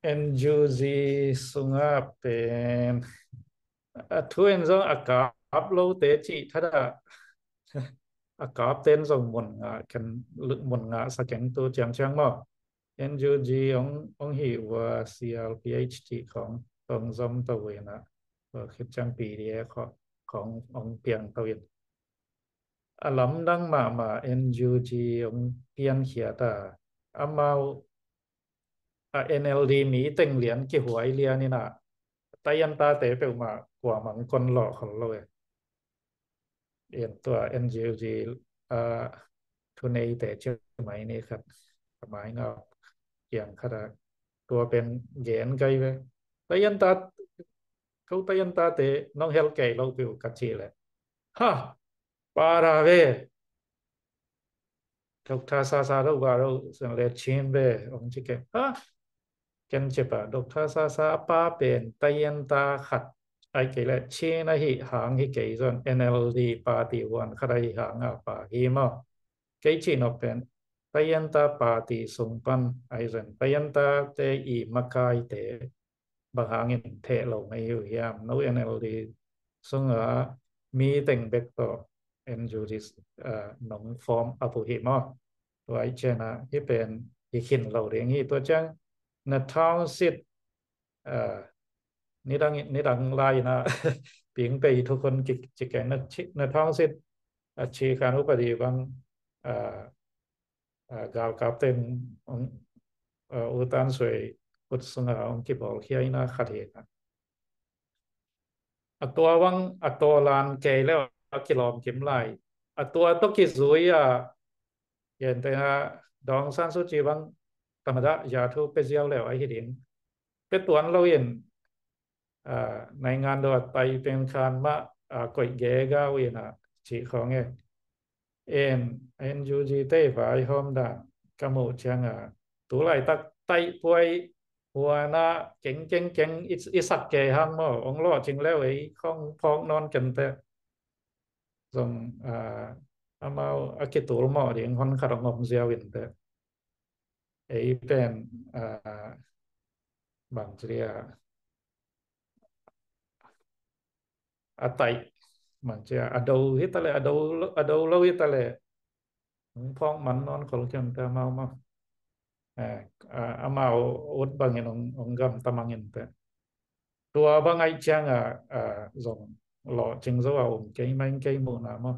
N U G sungah pen a thu en zong a kap lote cih thadah, a kap ten zong mun ngah ken, mun ngah sa keng tu ciangciang maw. N U G ong, ong hi ua C R P H cih khawng tong zom to in ah, tua khit ciang P D A khawng, khawng ong piang to in. A lamdang mahmah N U G ong piankhiat a, amau a N L D mi teng lian kihuai lian in ah, taian tate peuhmah kuamah kon lawh khol lo e. En tua N U G, ah, thuneite ci mai ni khat, a mai ngap kiang khat a, tua pen gen kai ve. Taian ta, ko taian tate nong hel kei lo piu ka ci le, ha, para ve. Doctor Sasa lo ba lo, sen le Chin ve, ong ci ke. Ha? Ken ci pa, Doctor Sasa a pa pen taian ta khat ai kei le Chin ahi hang hi kei zon, N L D party huan khat ahi hang a pa hi maw. Kei ci nop pen taian ta party sung pan ai zon, taian tate i makaite bang hangin theh lo ngei uh hiam? No N L D sunga mi teng bek tawh N U G, ah, nong form up uh hi maw. Tua i cian a hi pen hi khin lo ding hi. Tua ciang na township, ah, nidang, nidang lai na ping pei thu khun ki, ci keng na ci, na township, ah, ci kan upadi bang, ah, ah, galkap ten ong, ah, utan suai kut sunga ong kibawlkhia ina khat hi na. A tua bang, a tua lan kei le a kilawm kim lai. A tua tawh kizui a, en te na Daw Aung San Suu Kyi bang tamada ya thu pe ziau le a hi ding. Pe tuan lo in, ah, naingan dawh a tai pen khan mah, ah, koih gega uh in ah, cih khawng e. En, N U G te vaihawm dan ka muh ciang a, tu laitak taih puai huan a keng keng keng i, i sak kei hang maw, ong lawh cing leu ei khawng phawk nawn ken teh. Zong, ah, amau a kitul mawh ding hon khat ong om ziau in teh. Ei pen, ah, bang ci dia, a taih, bang ci a, a do hi ta leh, a do lo, a do lo hi ta leh, hong phawk man nawn khol kiam ta amau maw. Eh, ah, amau ut bangin hong, hong gam ta mangin teh. Tua bang aih ciang a, ah, zong lawh cing zo a um kei mai kei muhna maw.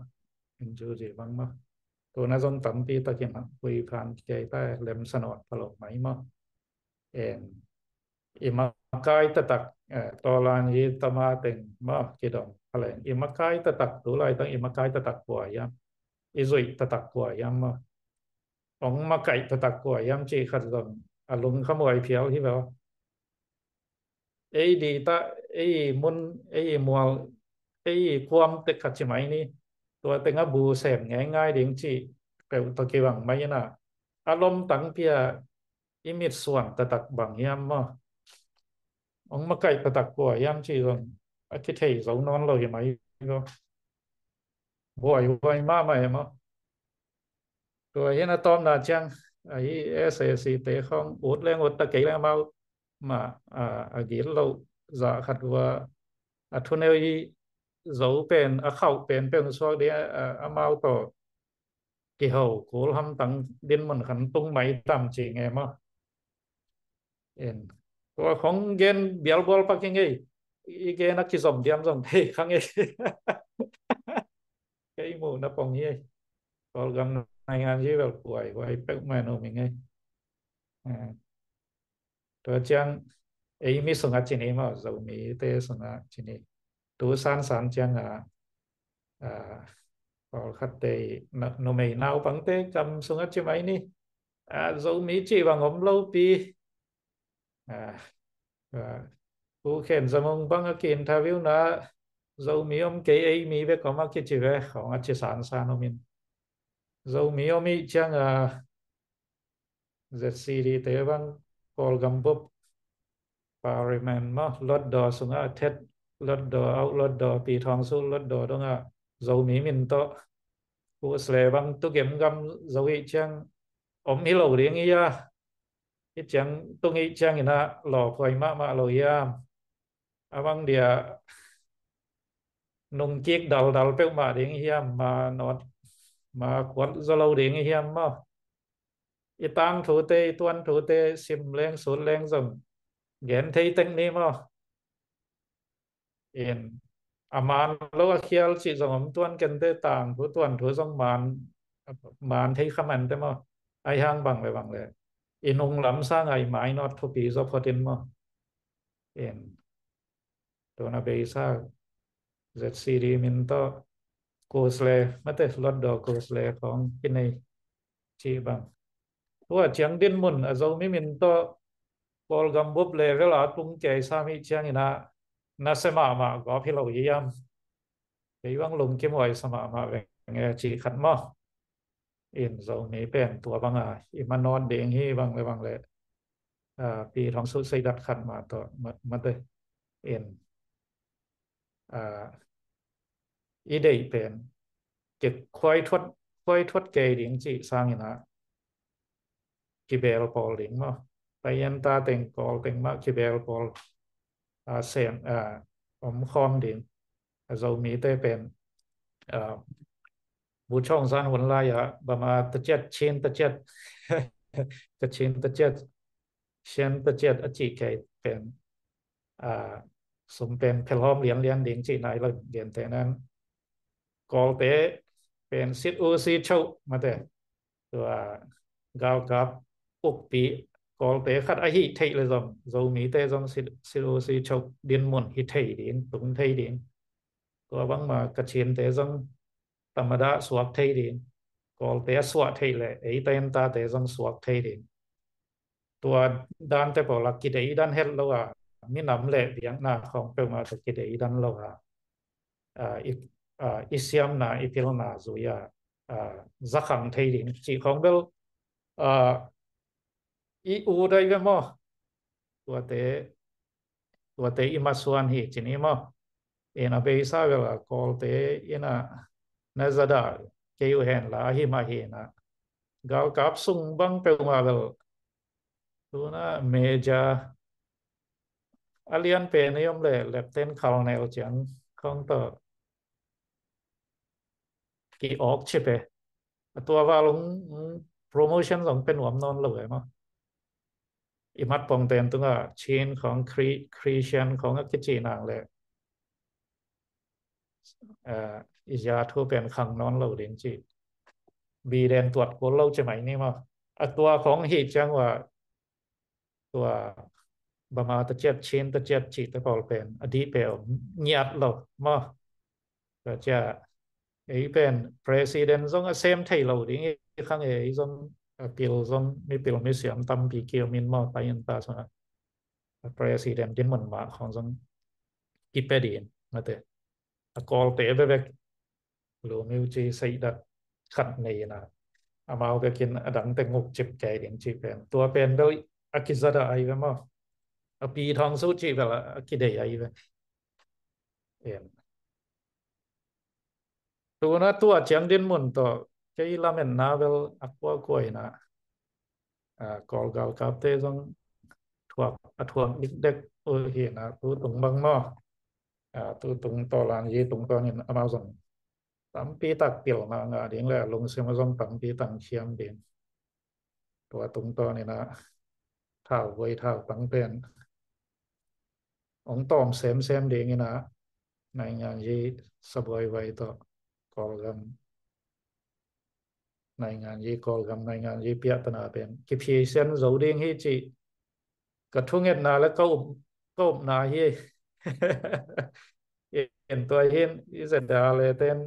Inn cu ci bang maw. Tuna zong tampi takin a hui phan kei ta, lem sanawt pha lo mai maw. En, i makai taktak, eh, tawlan hi tama teng maw kidong pha leng. I makai taktak, tu laitak i makai taktak kua hiam. I zuih taktak kua hiam maw. Ong makaih taktak kua hiam cih khat zong a lungkham huai phial hi ve aw. Ei di ta, ei i mun, ei i mual, ei i kuam tek khat ci mai ni. Tua teng a bu sem ngeingai ding cih peuh tawh kibang mai ina, a lomtang pia i mitsuan taktak bang hiam maw? Hong makaih taktak kua hiam cih zong a kithei zo nawn lo hi mai ko. Buaihuai mahmah e maw? Tua hi a tawpna ciang ahi, S A C te khawng ut leng ut ta kei leng amau mah a, a gitloh zah khat uh a, a thuneu i Zo pen a khauh pen pen suak ding a, a, amau tawh kiho kul hamtang dinmun khan tung mai tam ci nge maw? En. Tua khong gen bialbual pak hi ngei. I gen a kizom diam zong thei kha ngei. Kei muhna pong hi. Kawlgam naingan hi bel buaihuai peuhmah in um hi ngei. Eh. Tua ciang ei mi sungah ci ni maw, Zomite sungah ci ni. Tu sansan ciangah, ah, pawlkhatte, numei naupangte kam sungah ci mai ni. Ah, Zomi cih bang om lopi. Ah, ah, Pu Khen Za Mung bang a ki-interview na, Zomi om kei, ei mi bek om a kici ve, khawng a ci sansan om in. Zomi om ih ciangah, Z C D te bang Kawlgam bup Parliament maw, Hlutdaw sungah a thet, Hlutdaw, Auh Hlutdaw, Pi Thawng Suk Hlutdaw dongah Zomi min tawh Khusley bang tu gemgam zo ih ciang om hi lo ding hi a. Hi ciang tung ih ciang inah lawphuai mahmah lo hiam? A bang dia nungkik daldal peuhmah ding hiam? Ma nawt, ma kuat zaw lo ding hiam maw? I tangthute, i tuanthute sim leng sut leng zong gen thei tek ni maw? In, a man lo a khial cih zong om tuan kente, tangthu tuanthu zong man, man thei kha mante maw? Ahi hang bang le bang le i nung lam sangah i mainawt thupi zaw phot in maw? In, tuna beisa Z C D min tawh Khusley, mate, Hlutdaw Khusley khawng kinei cih bang. Tua ciang dinmun a Zomi min tawh Kawlgam bup level a tung kei sam ih ciang inah nasia mahmah gawp hi lo hiam? Kei bang lungkim huai sa mahmah veng e cih khat maw? In Zomi pen tua banga i manawt ding hi bang le bang le, ah, Pi Thawng Suk seidat khat mah tawh ma, mate. In, ah, i deih pen kikhuai thuat, khuai thuat kei ding cih sangin ah kibel pawl ding maw? Payan ta teng Kawl teng mah kibel pawl, ah, sem, ah, om khawm ding. A Zomite pen, ah, bu chawng zan hun lai-ah Bama taciat, Chin taciat, Kachin taciat, Shan taciat a cih kei pen, ah, sum pen phelhawm lianlian ding cih nai lo gente nan. Kawlte pen sit u si choh mate. Tua galkap ukpi Kawlte khat ahi theih le zong Zomite zong sit, sit u si choh dinmun hi thei ding, tung thei ding. Tua bangma Kachinte zong tamada suak thei ding. Kawlte a suah theih le eite in tate zong suak thei ding. Tua dante pawl a kideidan het lo a, minam le biakna khawng peuhmah tawh kideidan lo a, ah, i, ah, i siamna, i pilna zui a, ah, zakhang thei ding cih khawng bel, ah, i ut ai ve maw? Tuate, tuate i masuan hi ci ni maw? In a beisa bel a Kawlte in a na zadah kei uh hen la, ahi mah hi na. Galkap sung bang peuhmah bel tuna Major a lian pen i om le Lieutenant Colonel ciang khawng tawh ki-awk cip e. A tua val ung, ung promotion zong pe nuam nawn lo e maw? I mat pongten tungah Chin khawng Chri-, Christian khawng a kicih nang le, eh, i zia thu pen khang nawn lo ding ci. Biden tuat kul lo ci mai ni maw? A tua khawng hi ciang ua tua Bama taciat, Chin taciat cihte pawl pen a dih pe om ngiat lo maw? Tua cia ei pen president zong a sem thei lo ding i khang e, ei zong a pil zong mipil misiam tampi ki om in maw, pai in ta sungah a president dinmun mah khawng zong kipia ding mate. A Kawlte bekbek lu miu ci seidak khat nei ina, amau bekin a dangte nguk cip kei ding ci pen, tua pen bel a kizada ai ve maw. A pi thong su ci bel a kidei ai ve. Em. Tuna tua ciang dinmun tawh kei lametna bel a kuakua ina, a, Kawl galkapte zong thuak, a thuak dikdek uh hi ina, tutung bang maw. A, tutung tawlan yi tungtawnin amau zong tampi tak pil ngah ngah ding le a lungsim a zong tampi tak khiam ding. Tua tungtawn ina thau voi thau pang pen hong tawm semsem ding ina, naingan yi sabuai vai tawh Kawlgam, naingan yi Kawlgam, naingan yi piahtana pen kiphisian zo ding hi ci ka thungetna le ka up, ka upna hi. En tua hin i zeda le ten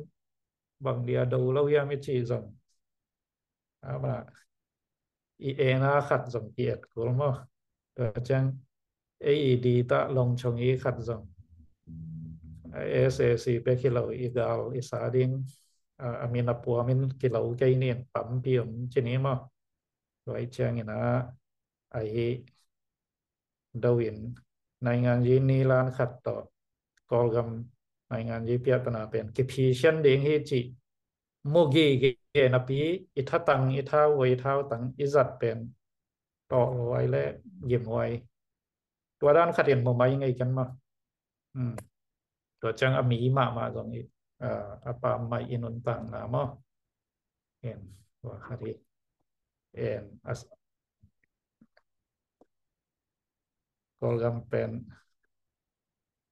bang dia do lo hiam i ci zong, ama i ena khat zong ki et kul maw. Tua ciang ei i di ta long chong i khat zong, SAC pek hi lo, i gal i sa ding, a, a min a puamin ki lo kei nin tampi om ci ni maw. Tua i ciang ina ahi do in naingan yi ni lan khat tawh Kawlgam naingan yi piahtana pen kiphisian ding hi ci mu gige napi, i thatang, i thau voi thau tang i zat pen tawh huai le gim huai. Tua dan khatin mu mai ngei ken maw. Hmm. Tua ciang a mi mahmah zong i, a, a pam mai i nuntakna maw. En, tua khat hi. En, as, Kawlgam pen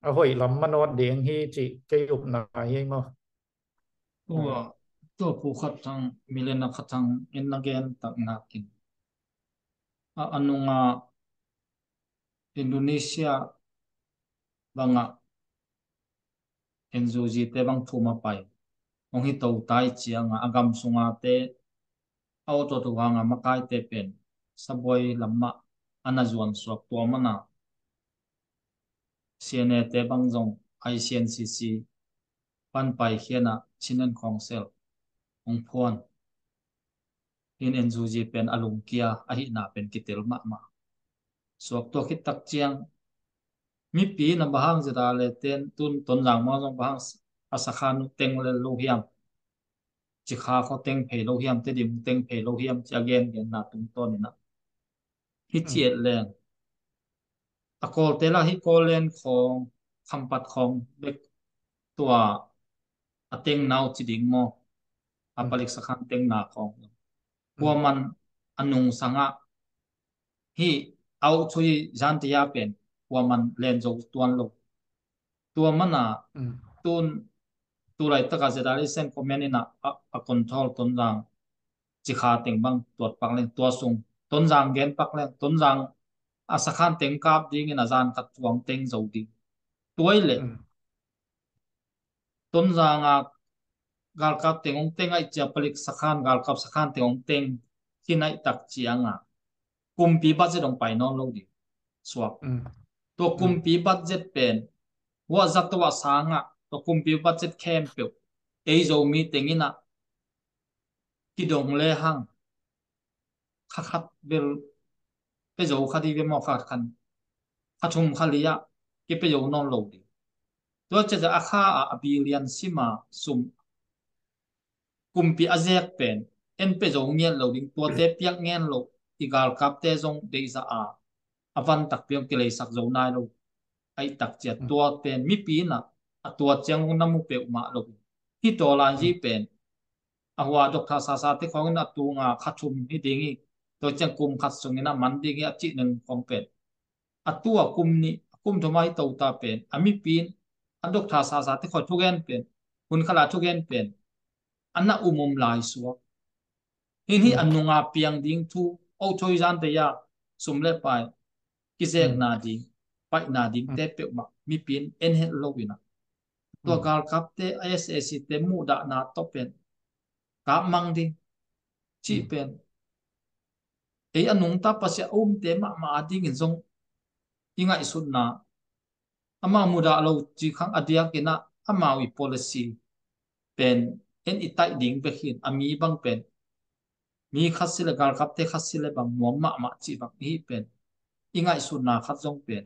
a hoih lam manawt ding hi ci kei upna hi maw. Tua, tua pu khat thang, Milena khat thang in na gen tak nakin, a, a nunga Indonesia banga N U G te bang thum a pai hong hi to tai cianga a gam sunga te a awtawtu hanga makaite pen sabuai lamah a na zuan suak tua mana C N A te bang zong I C N C C pan pai khiana Chin and Council hong phuan in N U G pen a lungkia ahihna pen kitel mahmah. Suak tua khit tak ciang mipi na bahang zeda le ten tun Tonzang mah zong bahang a sakhan teng le lo hiam, Cikha kho teng phei lo hiam, Tedim teng phei lo hiam ci a gen genna tungtawn ina hi ci et leng a Kawlte la hi Kawlen khawng, Khampat khawng bek tua a teng nau ci ding maw, a palik sakhan teng na khawng kuaman a nungsangah hi au thui zantia pen kuaman len zo tuan lo. Tua mana tun tulaitaka zeda le Central Command ina a, a control Tonzang Cikha teng bang tuat pak leng tua sung Tonzang gen pak leng Tonzang a sakhan teng kap dingin a zan khat tuang teng zo ding. Tuai le Tonzanga galkap teng hong teng aih cia palik sakhan galkap sakhan teng hong teng kinaih tak cianga kumpi budget hong pai nawn lo ding suak. Tua kumpi budget pen hua zato a sanga tua kumpi budget khempeuh ei Zomi teng ina kidong le hang kha khat bel pe zo kha di ve maw, kha khan kha thum kha li ah kipia zo nawn lo ding. Tua ciah a kha a, a billion sima sum kumpi a zek pen en pe zo ngiat lo ding, tuate piak ngen lo i galkapte zong deihza a a van takpi hong kileisak zo nai lo. Aih tak ciah tua pen mipi ina a tua ciang hong na mu peuhmah lo. Hi tawlan zi pen a hua Doctor Sasa te khawngin a tunga kha thum hi ding hi, tua ciang kum khat sungin a man ding hi a cih neng khawng pen a tua kum nih a kum thum a hi tota pen a mipi in a Doctor Sasa te khawi thugen pen hun khala thugen pen a na umum lai suak. Hin hi a nunga piang ding thu, o thoi zan te ya sum le pai kizekna ding, paihna ding te peuhmah mipi in en het lo ina tua galkapte a SAC te muhdahna tawh pen kap mang ding cih pen ei a nungta Pasian a umte mahmah a dingin zong i ngaihsutna amau mudah lo cih khang a diakin ah amau i policy pen en i taih ding bek hi in, a mi bang pen mi khat si le galkapte khat si le bang nuam mahmah cih bang i hih pen i ngaihsutna khat zong pen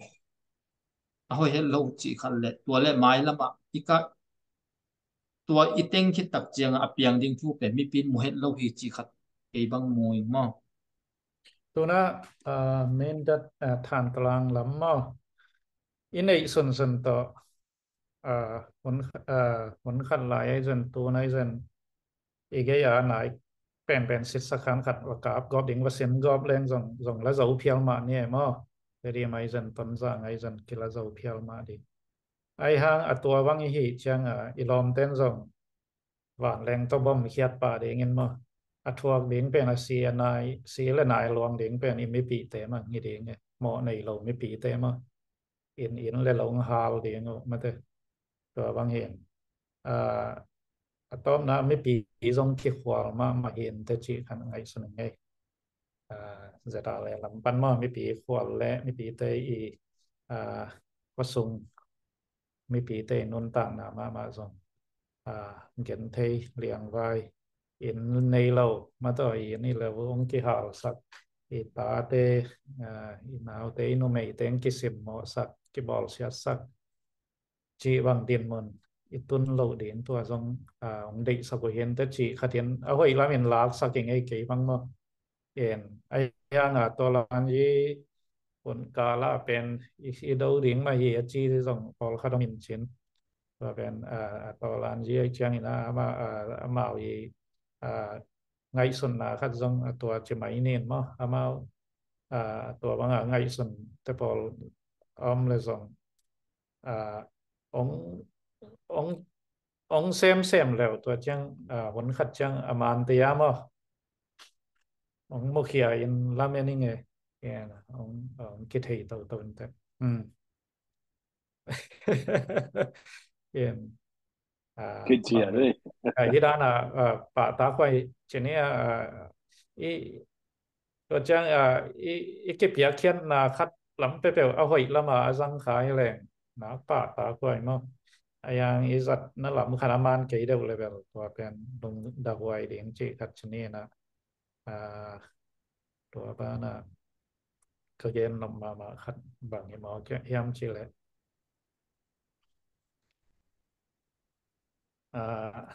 a hoih het lo cih khat le tua le mailam ah i ka tua i teng khit tak ciang a piang ding thu pen mipi in mu het lo hi cih khat kei bang mu ing maw? Tuna, ah, Mindat, ah, Thantalang lam maw? I neih sunsun tawh, ah, hun, ah, hun khat lai ahi zan, tuna ahi zan, i gei a nai penpen sitsa khan khat va kap gawp ding, va sim gawp leng zong, zong la zo phial mah ni e maw? Tedim ahi zan, Tonzang ahi zan, kila zo phial mah ding. Ahi hang a tua bang i hih ciang a, i lawmten zong vanleng tawh bawm khiat pah dingin maw? A thuak ding pen a si a nai, si le nai luang ding pen i mipite mah hi ding e. Mawh nei lo mipite mah. In, in le lo hong hal ding uh mate. Tua bang hin. Ah, a tawpna mipi zong kikhual mahmah hi in teh cih khan ngaihsun ing ei. Ah, zeta le lam pan maw mipi khual le mipite i, ah, khua sung mipite i nuntakna mahmah zong, ah, genthei liangvai in nei lo, mataw i ni lo hong kihalsak, i tate, ah, i naute, i numeite hong kisimmawhsak, kibawlsiatsak, cih bang dinmun i tun loh ding tua zong, ah, hong deihsak uh hi in teh cih khat in a hoih lam in laksak ing ei kei bang maw? En, a hiang a tawlan yi un kala pen i, i do ding mah hi a ci zong pawlkhat hong in cin. Tua pen, ah, a tawlan yi a ciangin a, ama, ah, amau i, ah, ngaihsunna khat zong a tua ci mai nin maw? Amau, ah, tua bang a ngaihsun te pawl om le zong, ah, ong, ong, ong semsem leu tua ciang, ah, hun khat ciang a man te ya maw? Ong mukhia in lamen ing e. Ong, ong kithei toto in te. Hmm. Ken, ah, kicia bang dei. Ah, hi dan a, ah, pahtak huai cini a, ah, i, tua ciang, ah, i, i kipiakkhiatna khat lam peuhpeuh a hoih lam a a zang kha hi leng na pahtak huai maw? A yang i zatna lam khat a man kei deuh le bel tua pen lungdam huai ding cih khat cini na. Ah, tua banah ka gen nop mahmah khat bang hi maw hiam cih leh, ah,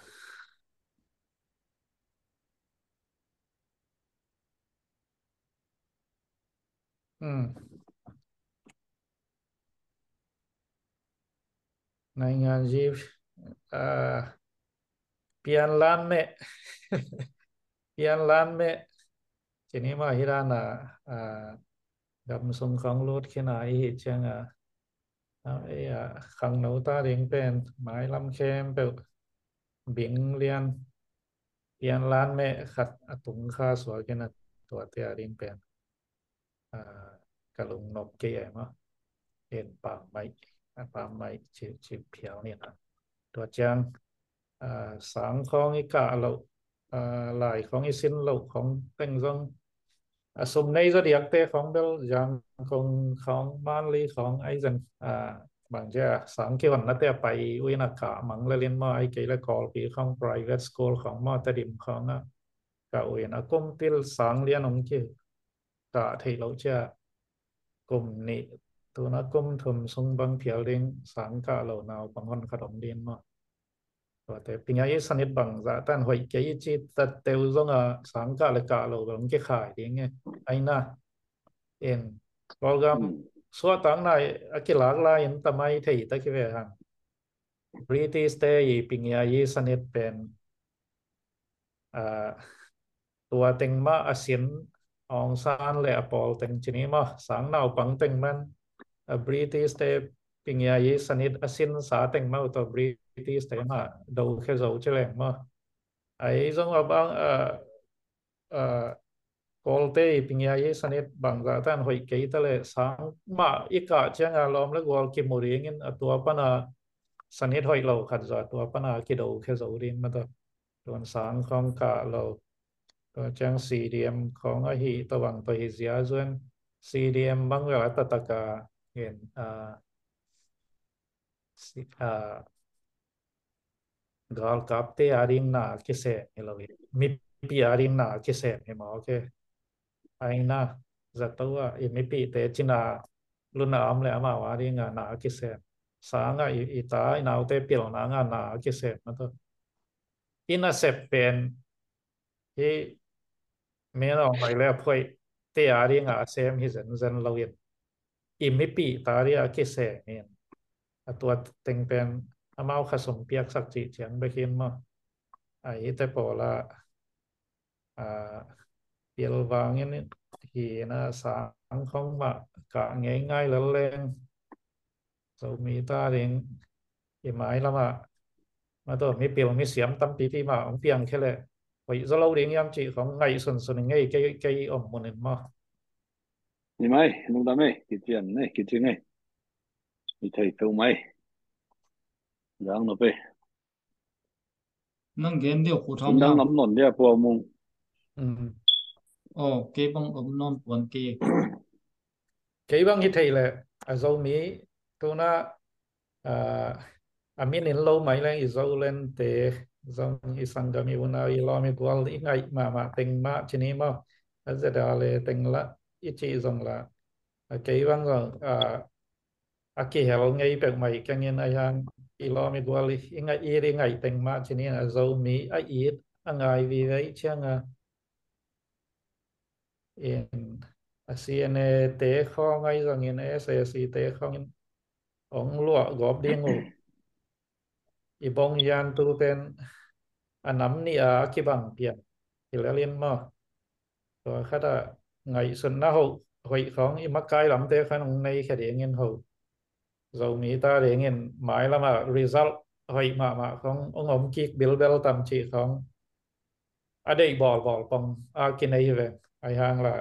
hmm. Naingan ji, ah, pianlan meh. Pianlan meh. Cini mah hi dan a, ah, gam sung khong lut khin a i hih ciang a, ah, ei a, khangno ta ding pen mailam khempeuh bing lian pianlan meh khat a tung kha suak in a tuate a ding pen. Ah, ka lungnop kei ai maw. En pammaih, ah, pammaih ci, ci phial ni na. Tua ciang, ah, sang khong i kah loh, ah, lai khong i sin loh khong teng zong, ah, sum nei zaw diakte khong bel Zangkong khong Manli khong ai zan, ah, bang cia sang kihonna te a pai uh in a kah mang le lin maw ai kei le Kawlpi khong private school khong maw Tedim khong a kah uh in a kum til sang lian ong ki kah theih loh cia kum nih tuna kum thum sung bang phial ding sang kah lo naupang hon khat om ding maw? Tuate pinga i sanit bang zah tan hoih kei i ci tat teu zong a sang kah le kah lo bang kikhai ding e. Aina in program suahtakna a kilak lai in tamai thei ta kive hang. British te i pinga i sanit pen ah, tua teng mah a sin Aung San le a pawl teng cini mah sang naupang teng man, ah, British te pinga i sanit a sin sa teng mah tua British te mah do khe zo ci leng mah. Ai zong a bang, ah, ah, Kawlte i pinga i sanit bang zah tan hoih kei ta le sang mah i kah ciang a lawm le gual kimu ding in a tua pan a sanit hoih lo khat zaw a tua pan a kido khe zo ding mah tua. Tuan sang khong kah lo. Tua ciang C D M khong ahi tua bang tua hi zia zuan C D M bang vel a tatak a gen, ah, si-, ah, galkapte a ding na a kisem hi lo hi. Mipi a ding na a kisem hi maw ke. Aina, zato a, i mipite cina luna om le amau a ding a na a kisem. Sanga i, i ta i naute pilna nga na a kisem na to. I nasep pen hi, men ong mai le a phuai te a ding a sem hi zenzen lo in. I mipi ta ding a kisem in. A tua teng pen amau khasum piaksak cih ciang bekin maw. A hite pawla, a, pilvangin hi na sang khong mah ka ngei ngai lel leng. Zomi ta ding i mai lama. Ma to mipil misiam tampi pi mah ong piang khe le. Hoih zo lo ding hiam cih khong ngaihsun sun ngei kei, kei om munin maw. Ni mai, lungdam ei, kician ei, kici ngei. I thei peuh mai. Dang nop ei. Nang gen deuh Pu Thawm Lam. Dang nam non dia Pu Aung Mung. Mm. Oh, kei bang om non puan kei. Kei bang hi thei le, a Zomi tuna, ah, a min in lo mai leng i Zolente, zong i sanggam i unau i lawm i gual i ngaih mahmah teng mah ci ni maw. A zeda le teng la i cih zong la. A kei bang zong, ah, a kihel ngei peuh mai kengin a hiang i lawm i gual i, i ngaih it i ngaih teng mah ci ni a Zomi a it a ngai vive i ciang a. In a C N A te khawng ahi zongin S A C te khawngin ong luah gawp ding uh. I bong hian tu pen a nam nih a kibang pian hi lelin maw. Tua khat a ngaihsutna hoh hoih khawng i makai lamte khan ong nei khe dingin hoh. Zomi ta dingin mai lama result hoih mahmah khawng ong om kik bilbel tam cih khawng a deih bawlbawl pong a kinei hi ve. Ahi hang la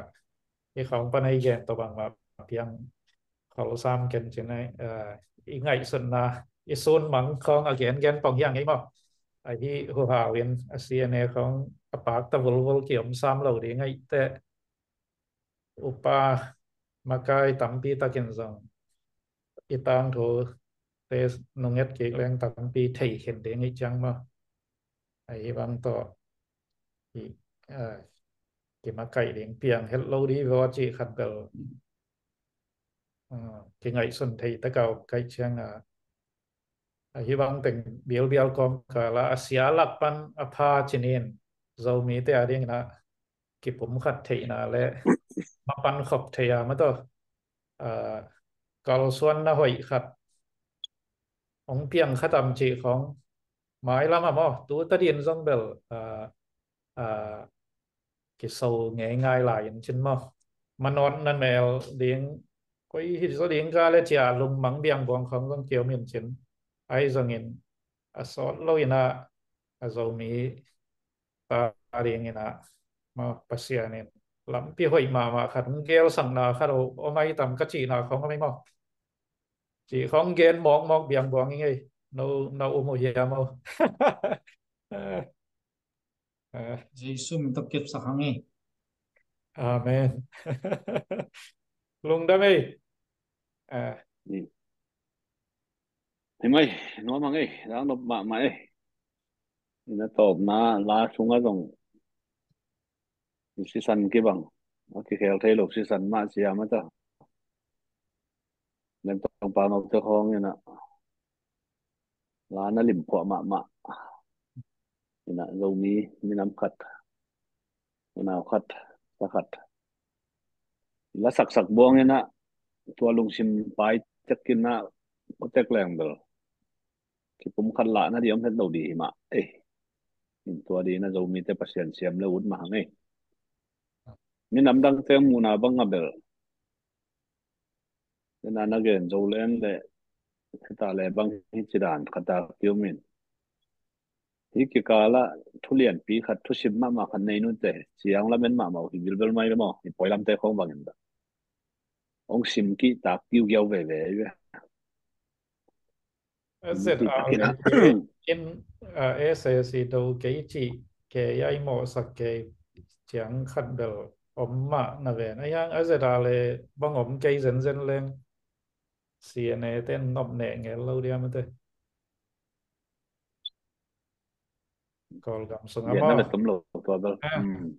i khawng pan ei gen tawh bangmah piang khol sam ken cin ei, eh, i ngaihsutna i sun mang khawng a gengen pong hiang ei maw. Ahi huhau in a C N A khawng a pakta vulvul ki om sam lo ding ei teh. Upa makai tampi takin zong i tangthu te nunget kik leng tampi thei khin ding i ciang maw. Ahi bang tawh i, ah, kimakaih ding piang het lo di vaw cih khat bel, ah, kingaihsun thei takau kaih ciang a, ahi bang teng bialbial kawm kala a sia lak pan a pha cinin Zomite a dingin a kipum khat theihna le mapan khop thei a ma tawh, ah, kalsuanna hoih khat ong piang khat am cih khawng mai lam a maw tu ta din zong bel, ah, ah, kiso ngei ngai lai in cin maw. Manawt na nel ding koi hi zo ding ka le cia lungmang biang buang khawng zong kiom in cin. Ahi zongin a sawt lo in a, a Zomi ta ding in a maw Pasian in lampi hoih mahmah khat ong gelsakna khat om ai tam ka cihna khawng om ai maw. Cih khawng gen mawkmawk biang buang i ngei. No, no um uh hiam aw. Ah. Jesu min tawh kepsak hang e. Amen. Lungdam e. Ah. Hi mai, nuam hang e, dang nop mahmah e. Ina tawpna la sunga zong sisan kibang a kikhel thei lo sisan mah siam a ta. Lemtong pau note khawng ina la na limphuah mahmah. Ina Zomi minam khat, unau khat, sa khat la saksak buang ina tua lungsim pai tek ina utek leng bel kipum khat lah na di om het lo di hi mah. Eh, in tua di na Zomite Pasian siam le ut mah hang e. Minam dangte muhna bang a bel ina na gen zo leng le hita le bang hi ci dan khat a kium in. Hi kikala thulianpi khat thusim mahmah khat nei nute ciang lamen mahmah uh hi bilbel mai le maw hi poi lamte khawng bangin dah. Ong sim kih tak kiugiau veve hi ve. A Z R le in, ah, S A C do kei cih kei ai mawhsak kei ciang khat bel om mah na ven. A hiang a Z R le bang om kei zenzen leng. C N A ten nop neh ngel lo dia mate. Kawlgam sungah maw. Vietnam a tom lo tua bel. Ah. Hmm.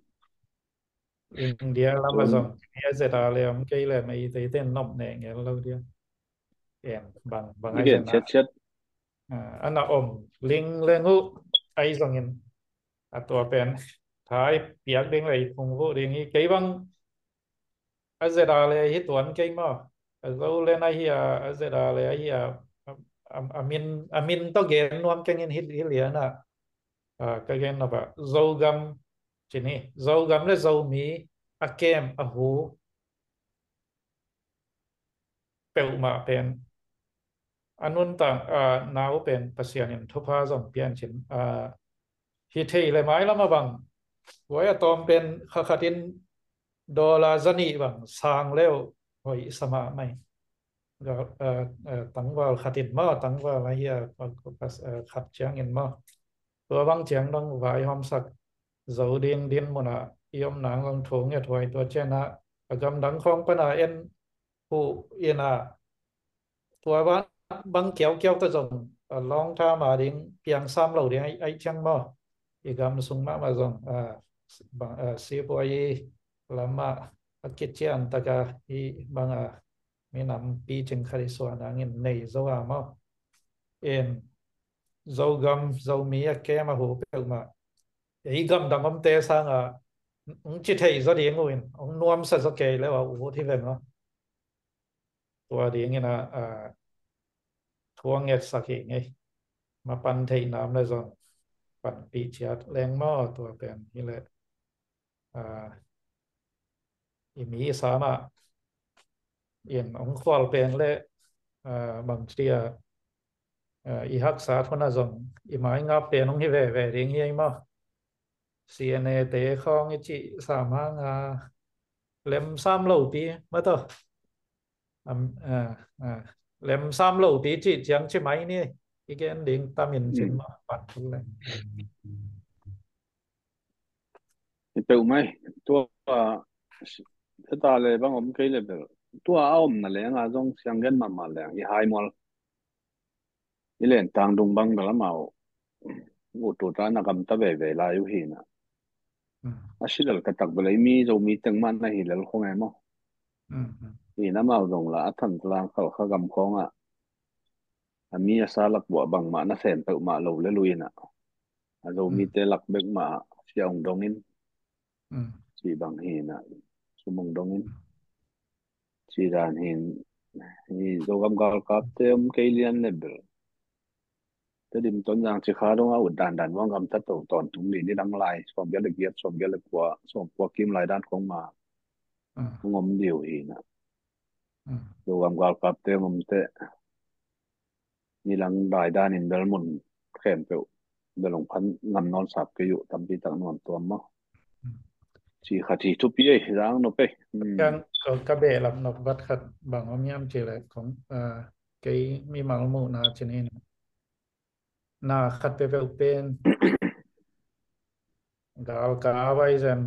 India lam a zong, India Z R le om kei le Meitei ten nop neh ngel lo dia. En, bang, bang ai gen siat siat. Ah, ana om ling leng uh ai zongin. A tua pen, thai piak ding le i phung vuh ding hi kei bang a Z R le hi tuan kei maw. A Zo le na hi a, a Z R le a hi a, a, a, a min, a min tawh gen nuam keng in hi, hi lian a. Ah, ka gen nop a, Zogam, cin hi, Zogam le Zomi, a kem, a hu, peuhmah pen, a nuntak, ah, nau pen Pasian in thupha zong pian cin, ah, hi thei le mailam a bang, huai a tawm pen kha khat in dollar zanih bang sang leu hoih sa mahmah. Ga-, ah, ah, tangval khat in maw, tangval a hi a, ah, ah, khat ciangin maw. Tua bang ciang dong vaihawmsak zo ding din munah i om nang zong thu nget huai tua cianah a gamdang khawng pana en huh inah tua bang, bang kiaukiau ta zong a long term a ding piang sam lo ding ai, ai ciang maw. I gam sung mahmah zong, ah, bang, ah, sipuai lamah a kician taka i bang a minam picing khat i suan angin nei zo a maw. In Zogam, Zomi a kem a hu peuhmah. Ei gamdang omte sangah, ong ci thei zaw ding uh in, ong nuamsa zaw kei leu a ut hi ve maw. Tua dingin a, a, thuang ngetsak hi ngei. Mapan theih nam le zong panpih ciat leng maw tua pen hi leh. Ah, i mi i sanah in ong khual pen le, ah, bangci a, ah, i haksa thuna zong i mai ngap pen ong hi veve ding hi ei maw. C N A te khawng i cih sam hang a lem sam lo pi maw tawh. Am, ah, ah. Lem sam lo pi cih ciang ci mai ni. I gen ding tamin cin maw, pan thu le. I peuh mai, tua, heta le bang om kei le bel. Tua a omna leng a zong siang gen mahmah leng. I hai mual. I len tang dung bang bel amau. Utu ta na gamta veve lai uh hi na. A si lel ka tak bel i mi Zomi teng mah na hi lel khong e maw. Hi na amau zong la a Thantlang Khalkha gam khawngah a mi a sa lak buah bangmah na sem peuhmah lo le luinah a Zomite lak bek mah sia ong dongin. Ci bang hinah sum ong dongin. Ci dan hin hi Zogam galkapte om kei lian le bel. Tedim Tonzang Cikha dong a ut dandan muang gamtat to tawntung ni ni dang lai, sawmgiat le giat, sawmgiat le kua, sawmkua kim lai dan kong ma. Ngom diu hi na. Zogam galkapte ngomte ni lang dai danin bel mun khempeuh bel ong phan ngam nawn sap kei uh, tampi tak nuam tuam maw. Ci khat hi thupi ei, zang nop ei. Kan ka, ka behlap nop vat khat bang om hiam ci le kong, ah, kei mimal muhna ci ni. Na khat peuhpeuh pen galkap ahi zen,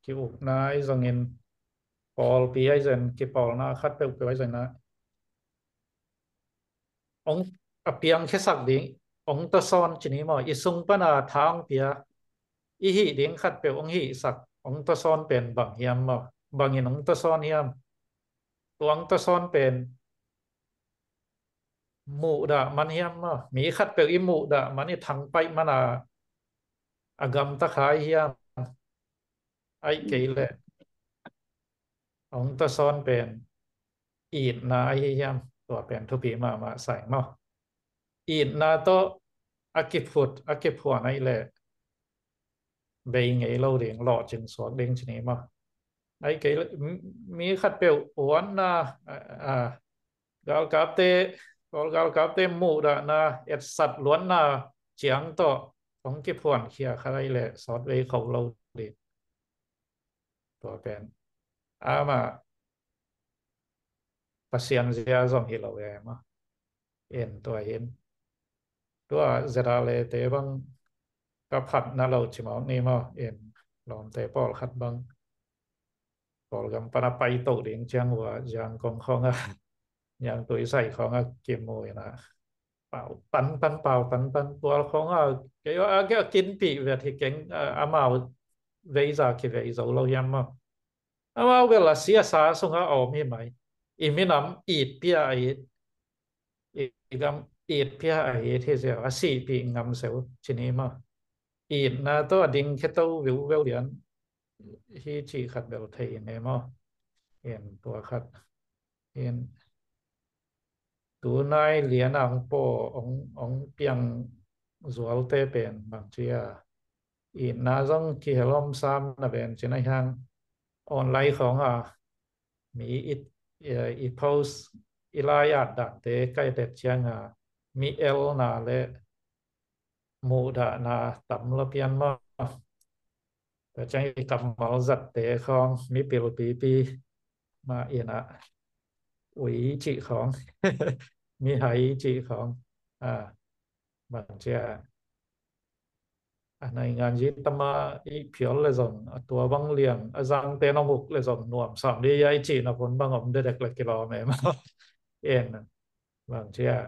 ki-ukna ahi zongin, pawlpi ahi zen, kipawlna khat peuhpeuh ahi zen na. Ong a piangkhiasak ding, ong tawsawn ci ni maw, i sung pana tha ong pia, i hih ding khat peuh ong hihsak, ong tawsawn pen bang hiam maw, bangin ong tawsawn hiam. Tua ong tawsawn pen muhdah man hiam maw? Mi khatpeuh i muhdah man, i thangpaih man a, a gamta khai hiam? Aih kei leh ong tawsawn pen itna ahi hiam? Tua pen thupi mahmah sa ing maw? Itna tawh a kiphut, a kiphuan aih leh bei ngei lo ding, lawhcing suak ding ci ni maw? Aih kei leh mi khatpeuh uanna, a, a, galkapte, Kawl galkapte muhdahna, etsat luatna ciang tawh hong kiphuankhia kha lai leh sawtvei kho lo ding. Tua pen amah Pasian zia zong hi lo e maw. En tua hin. Tua Z R le te bang ka phatna lo ci mawk ni maw. En lawmte pawlkhat bang Kawlgam pana paito ding ciang ua Zangkong khawng a Niangtui sai khawng a kimu in a, pau tantan, pau tantan, tua khawng a, kei a, a kinpih vet hi keng, a, amau veiza kivei zo lo hiam maw? Amau bel a sia sa sungah a om hi mai. I minam it pia a it, i gam it pia a it hi ziau, a sihpih ngam seuh ci ni maw? Itna tawh a ding khe to viuveu lian hi cih khat bel thei in e maw? In tua khat in, tunai lian a hong paw, hong, hong piang zualte pen bang ci a, itna zong kihelom sam na ven cin a hiang, online khawng a mi i, i, i post, i lai at dante ka i tet ciang a, mi elna le muhdahna tam lo pian maw? Tua ciang i kammal zatte khawng mipil pipi mah in a, ui cih khawng, mihai cih khawng, a, bang ci a, a naingan zi tama i phial le zong, a tua bang liang, a zangte nong uk le zong nuam sam dih a i cihna phun bang om dedek le kilawm e maw? En, bang ci a,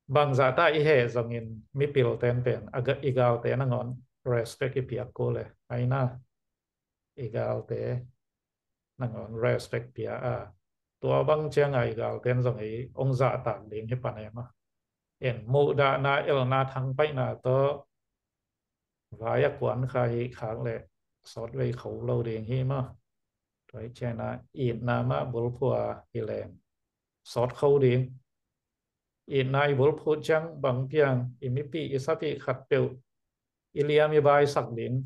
bangzah ta i heh zongin mipil ten pen a ga-, i galte nangawn respect i piak kul e, aina, i galte nangawn respect pia a, tua bang ciang a i galten zong i hong zahtak ding hi pan e maw? En, muhdahna, elna, thangpaihna tawh vai a kuan kha hi khak leh sawtvei kho lo ding hi maw? Tua hi ciangin a, itna mah bulphuh a hi leng sawt kho ding. Itna i bulphuh ciang bang piang, i mipih i sapih khat peuh i liam i baisak ding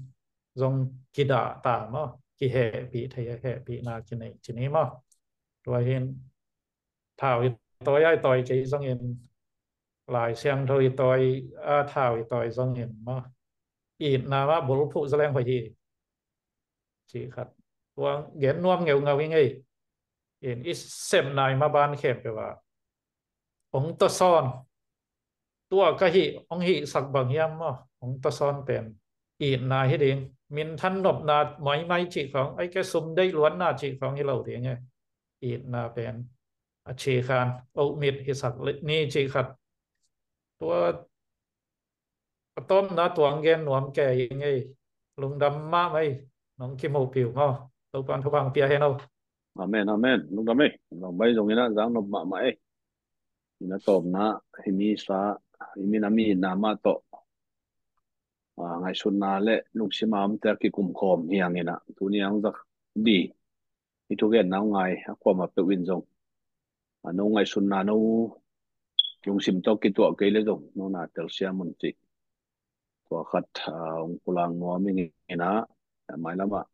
zong kidah ta maw? Kihehpih thei a, hehpihna kinei ci ni maw? Tua hin thau i tawi a i tawi kei zongin, Lai Siangtho i tawi a, thau i tawi zongin maw, itna mah bulphuh za leng hoih hi cih khat. Tua gen nuam ngeungau i ngei. In i sepna i maban khempeuh ah hong tawsawn, tua ka hih, hong hihsak bang hiam maw? Hong tawsawn pen itna hi ding. Minthan nopna maimai cih khawng, ai ke sum deih luatna cih khawng hi lo ding e. Itna pen a cikhan, oh, mit hisak ni cih khat. Tua a tawpna tuang gen nuam kei i ngei. Lungdam mahmah ei, nong kimuhpih uh maw? Topa'n thupha pia hen o. Amen, amen. Lungdam ei. Lungdam ei, zong in a zang nop mahmah ei. In a tawpna, hih mi sa, hih mi na mi na mah tawh, a, ngaihsutna le lungsim a omte a kikumkhawm hi hang in a, tuni a hong zak di i thugenna hong ngai a kuamah peuh in zong, a, no ngaihsutna, no lungsim tawh kituah kei le zong no na telsiam un cih tua khat, a, hong pulak nuam ing in a, a, mailam ah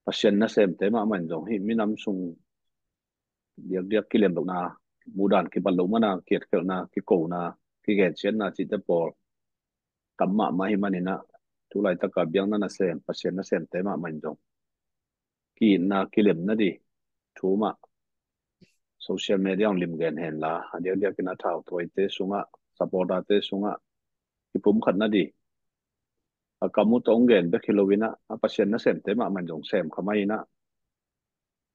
Pasian nasemte mahmah in zong hih minam sung diakdiak kilem lohna, muhdan kibat loh man a, kietkhelhna, kikona, kigensiatna cihte pawl tam mahmah hi man in a, tu laitak a biakna nasem, Pasian nasemte mahmah in zong ki-itna, kilemna di thu mah social media hong lim gen hen la, a diakdiak in a thauthuaite sungah, supporterte sungah kipumkhatna di, a kam uh tawh hong gen bek hi lo in a, a Pasian nasemte mahmah in zong sem kha mai in a,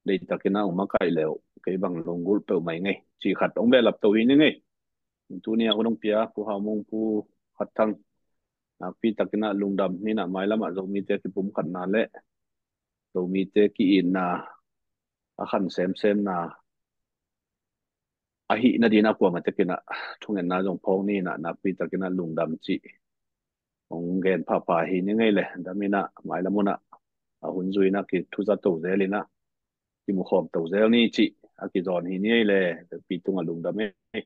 deihtak in a hong makaih le uh kei bang lunggulh peuhmah ing ei cih khat hong behlap to hi ning ei. Tuni a hun hong pia Pu Hau Mung, Pu Khat Thang, nakpi tak in a lungdam hi in a, mailam ah Zomite kipumkhatna le Zomite ki-itna, a khan semsemna ahih nadin a kuamah tek in a thungetna zong phawk ni in a, nakpi tak in a lungdam cih hong gen phapha hi ning ei le. Dam in a, mailam hun ah a hun zui in a kithuza to zel in a, kimukhawm to zel ni cih a kizawn hi ni ei le. Pi tungah lungdam ei.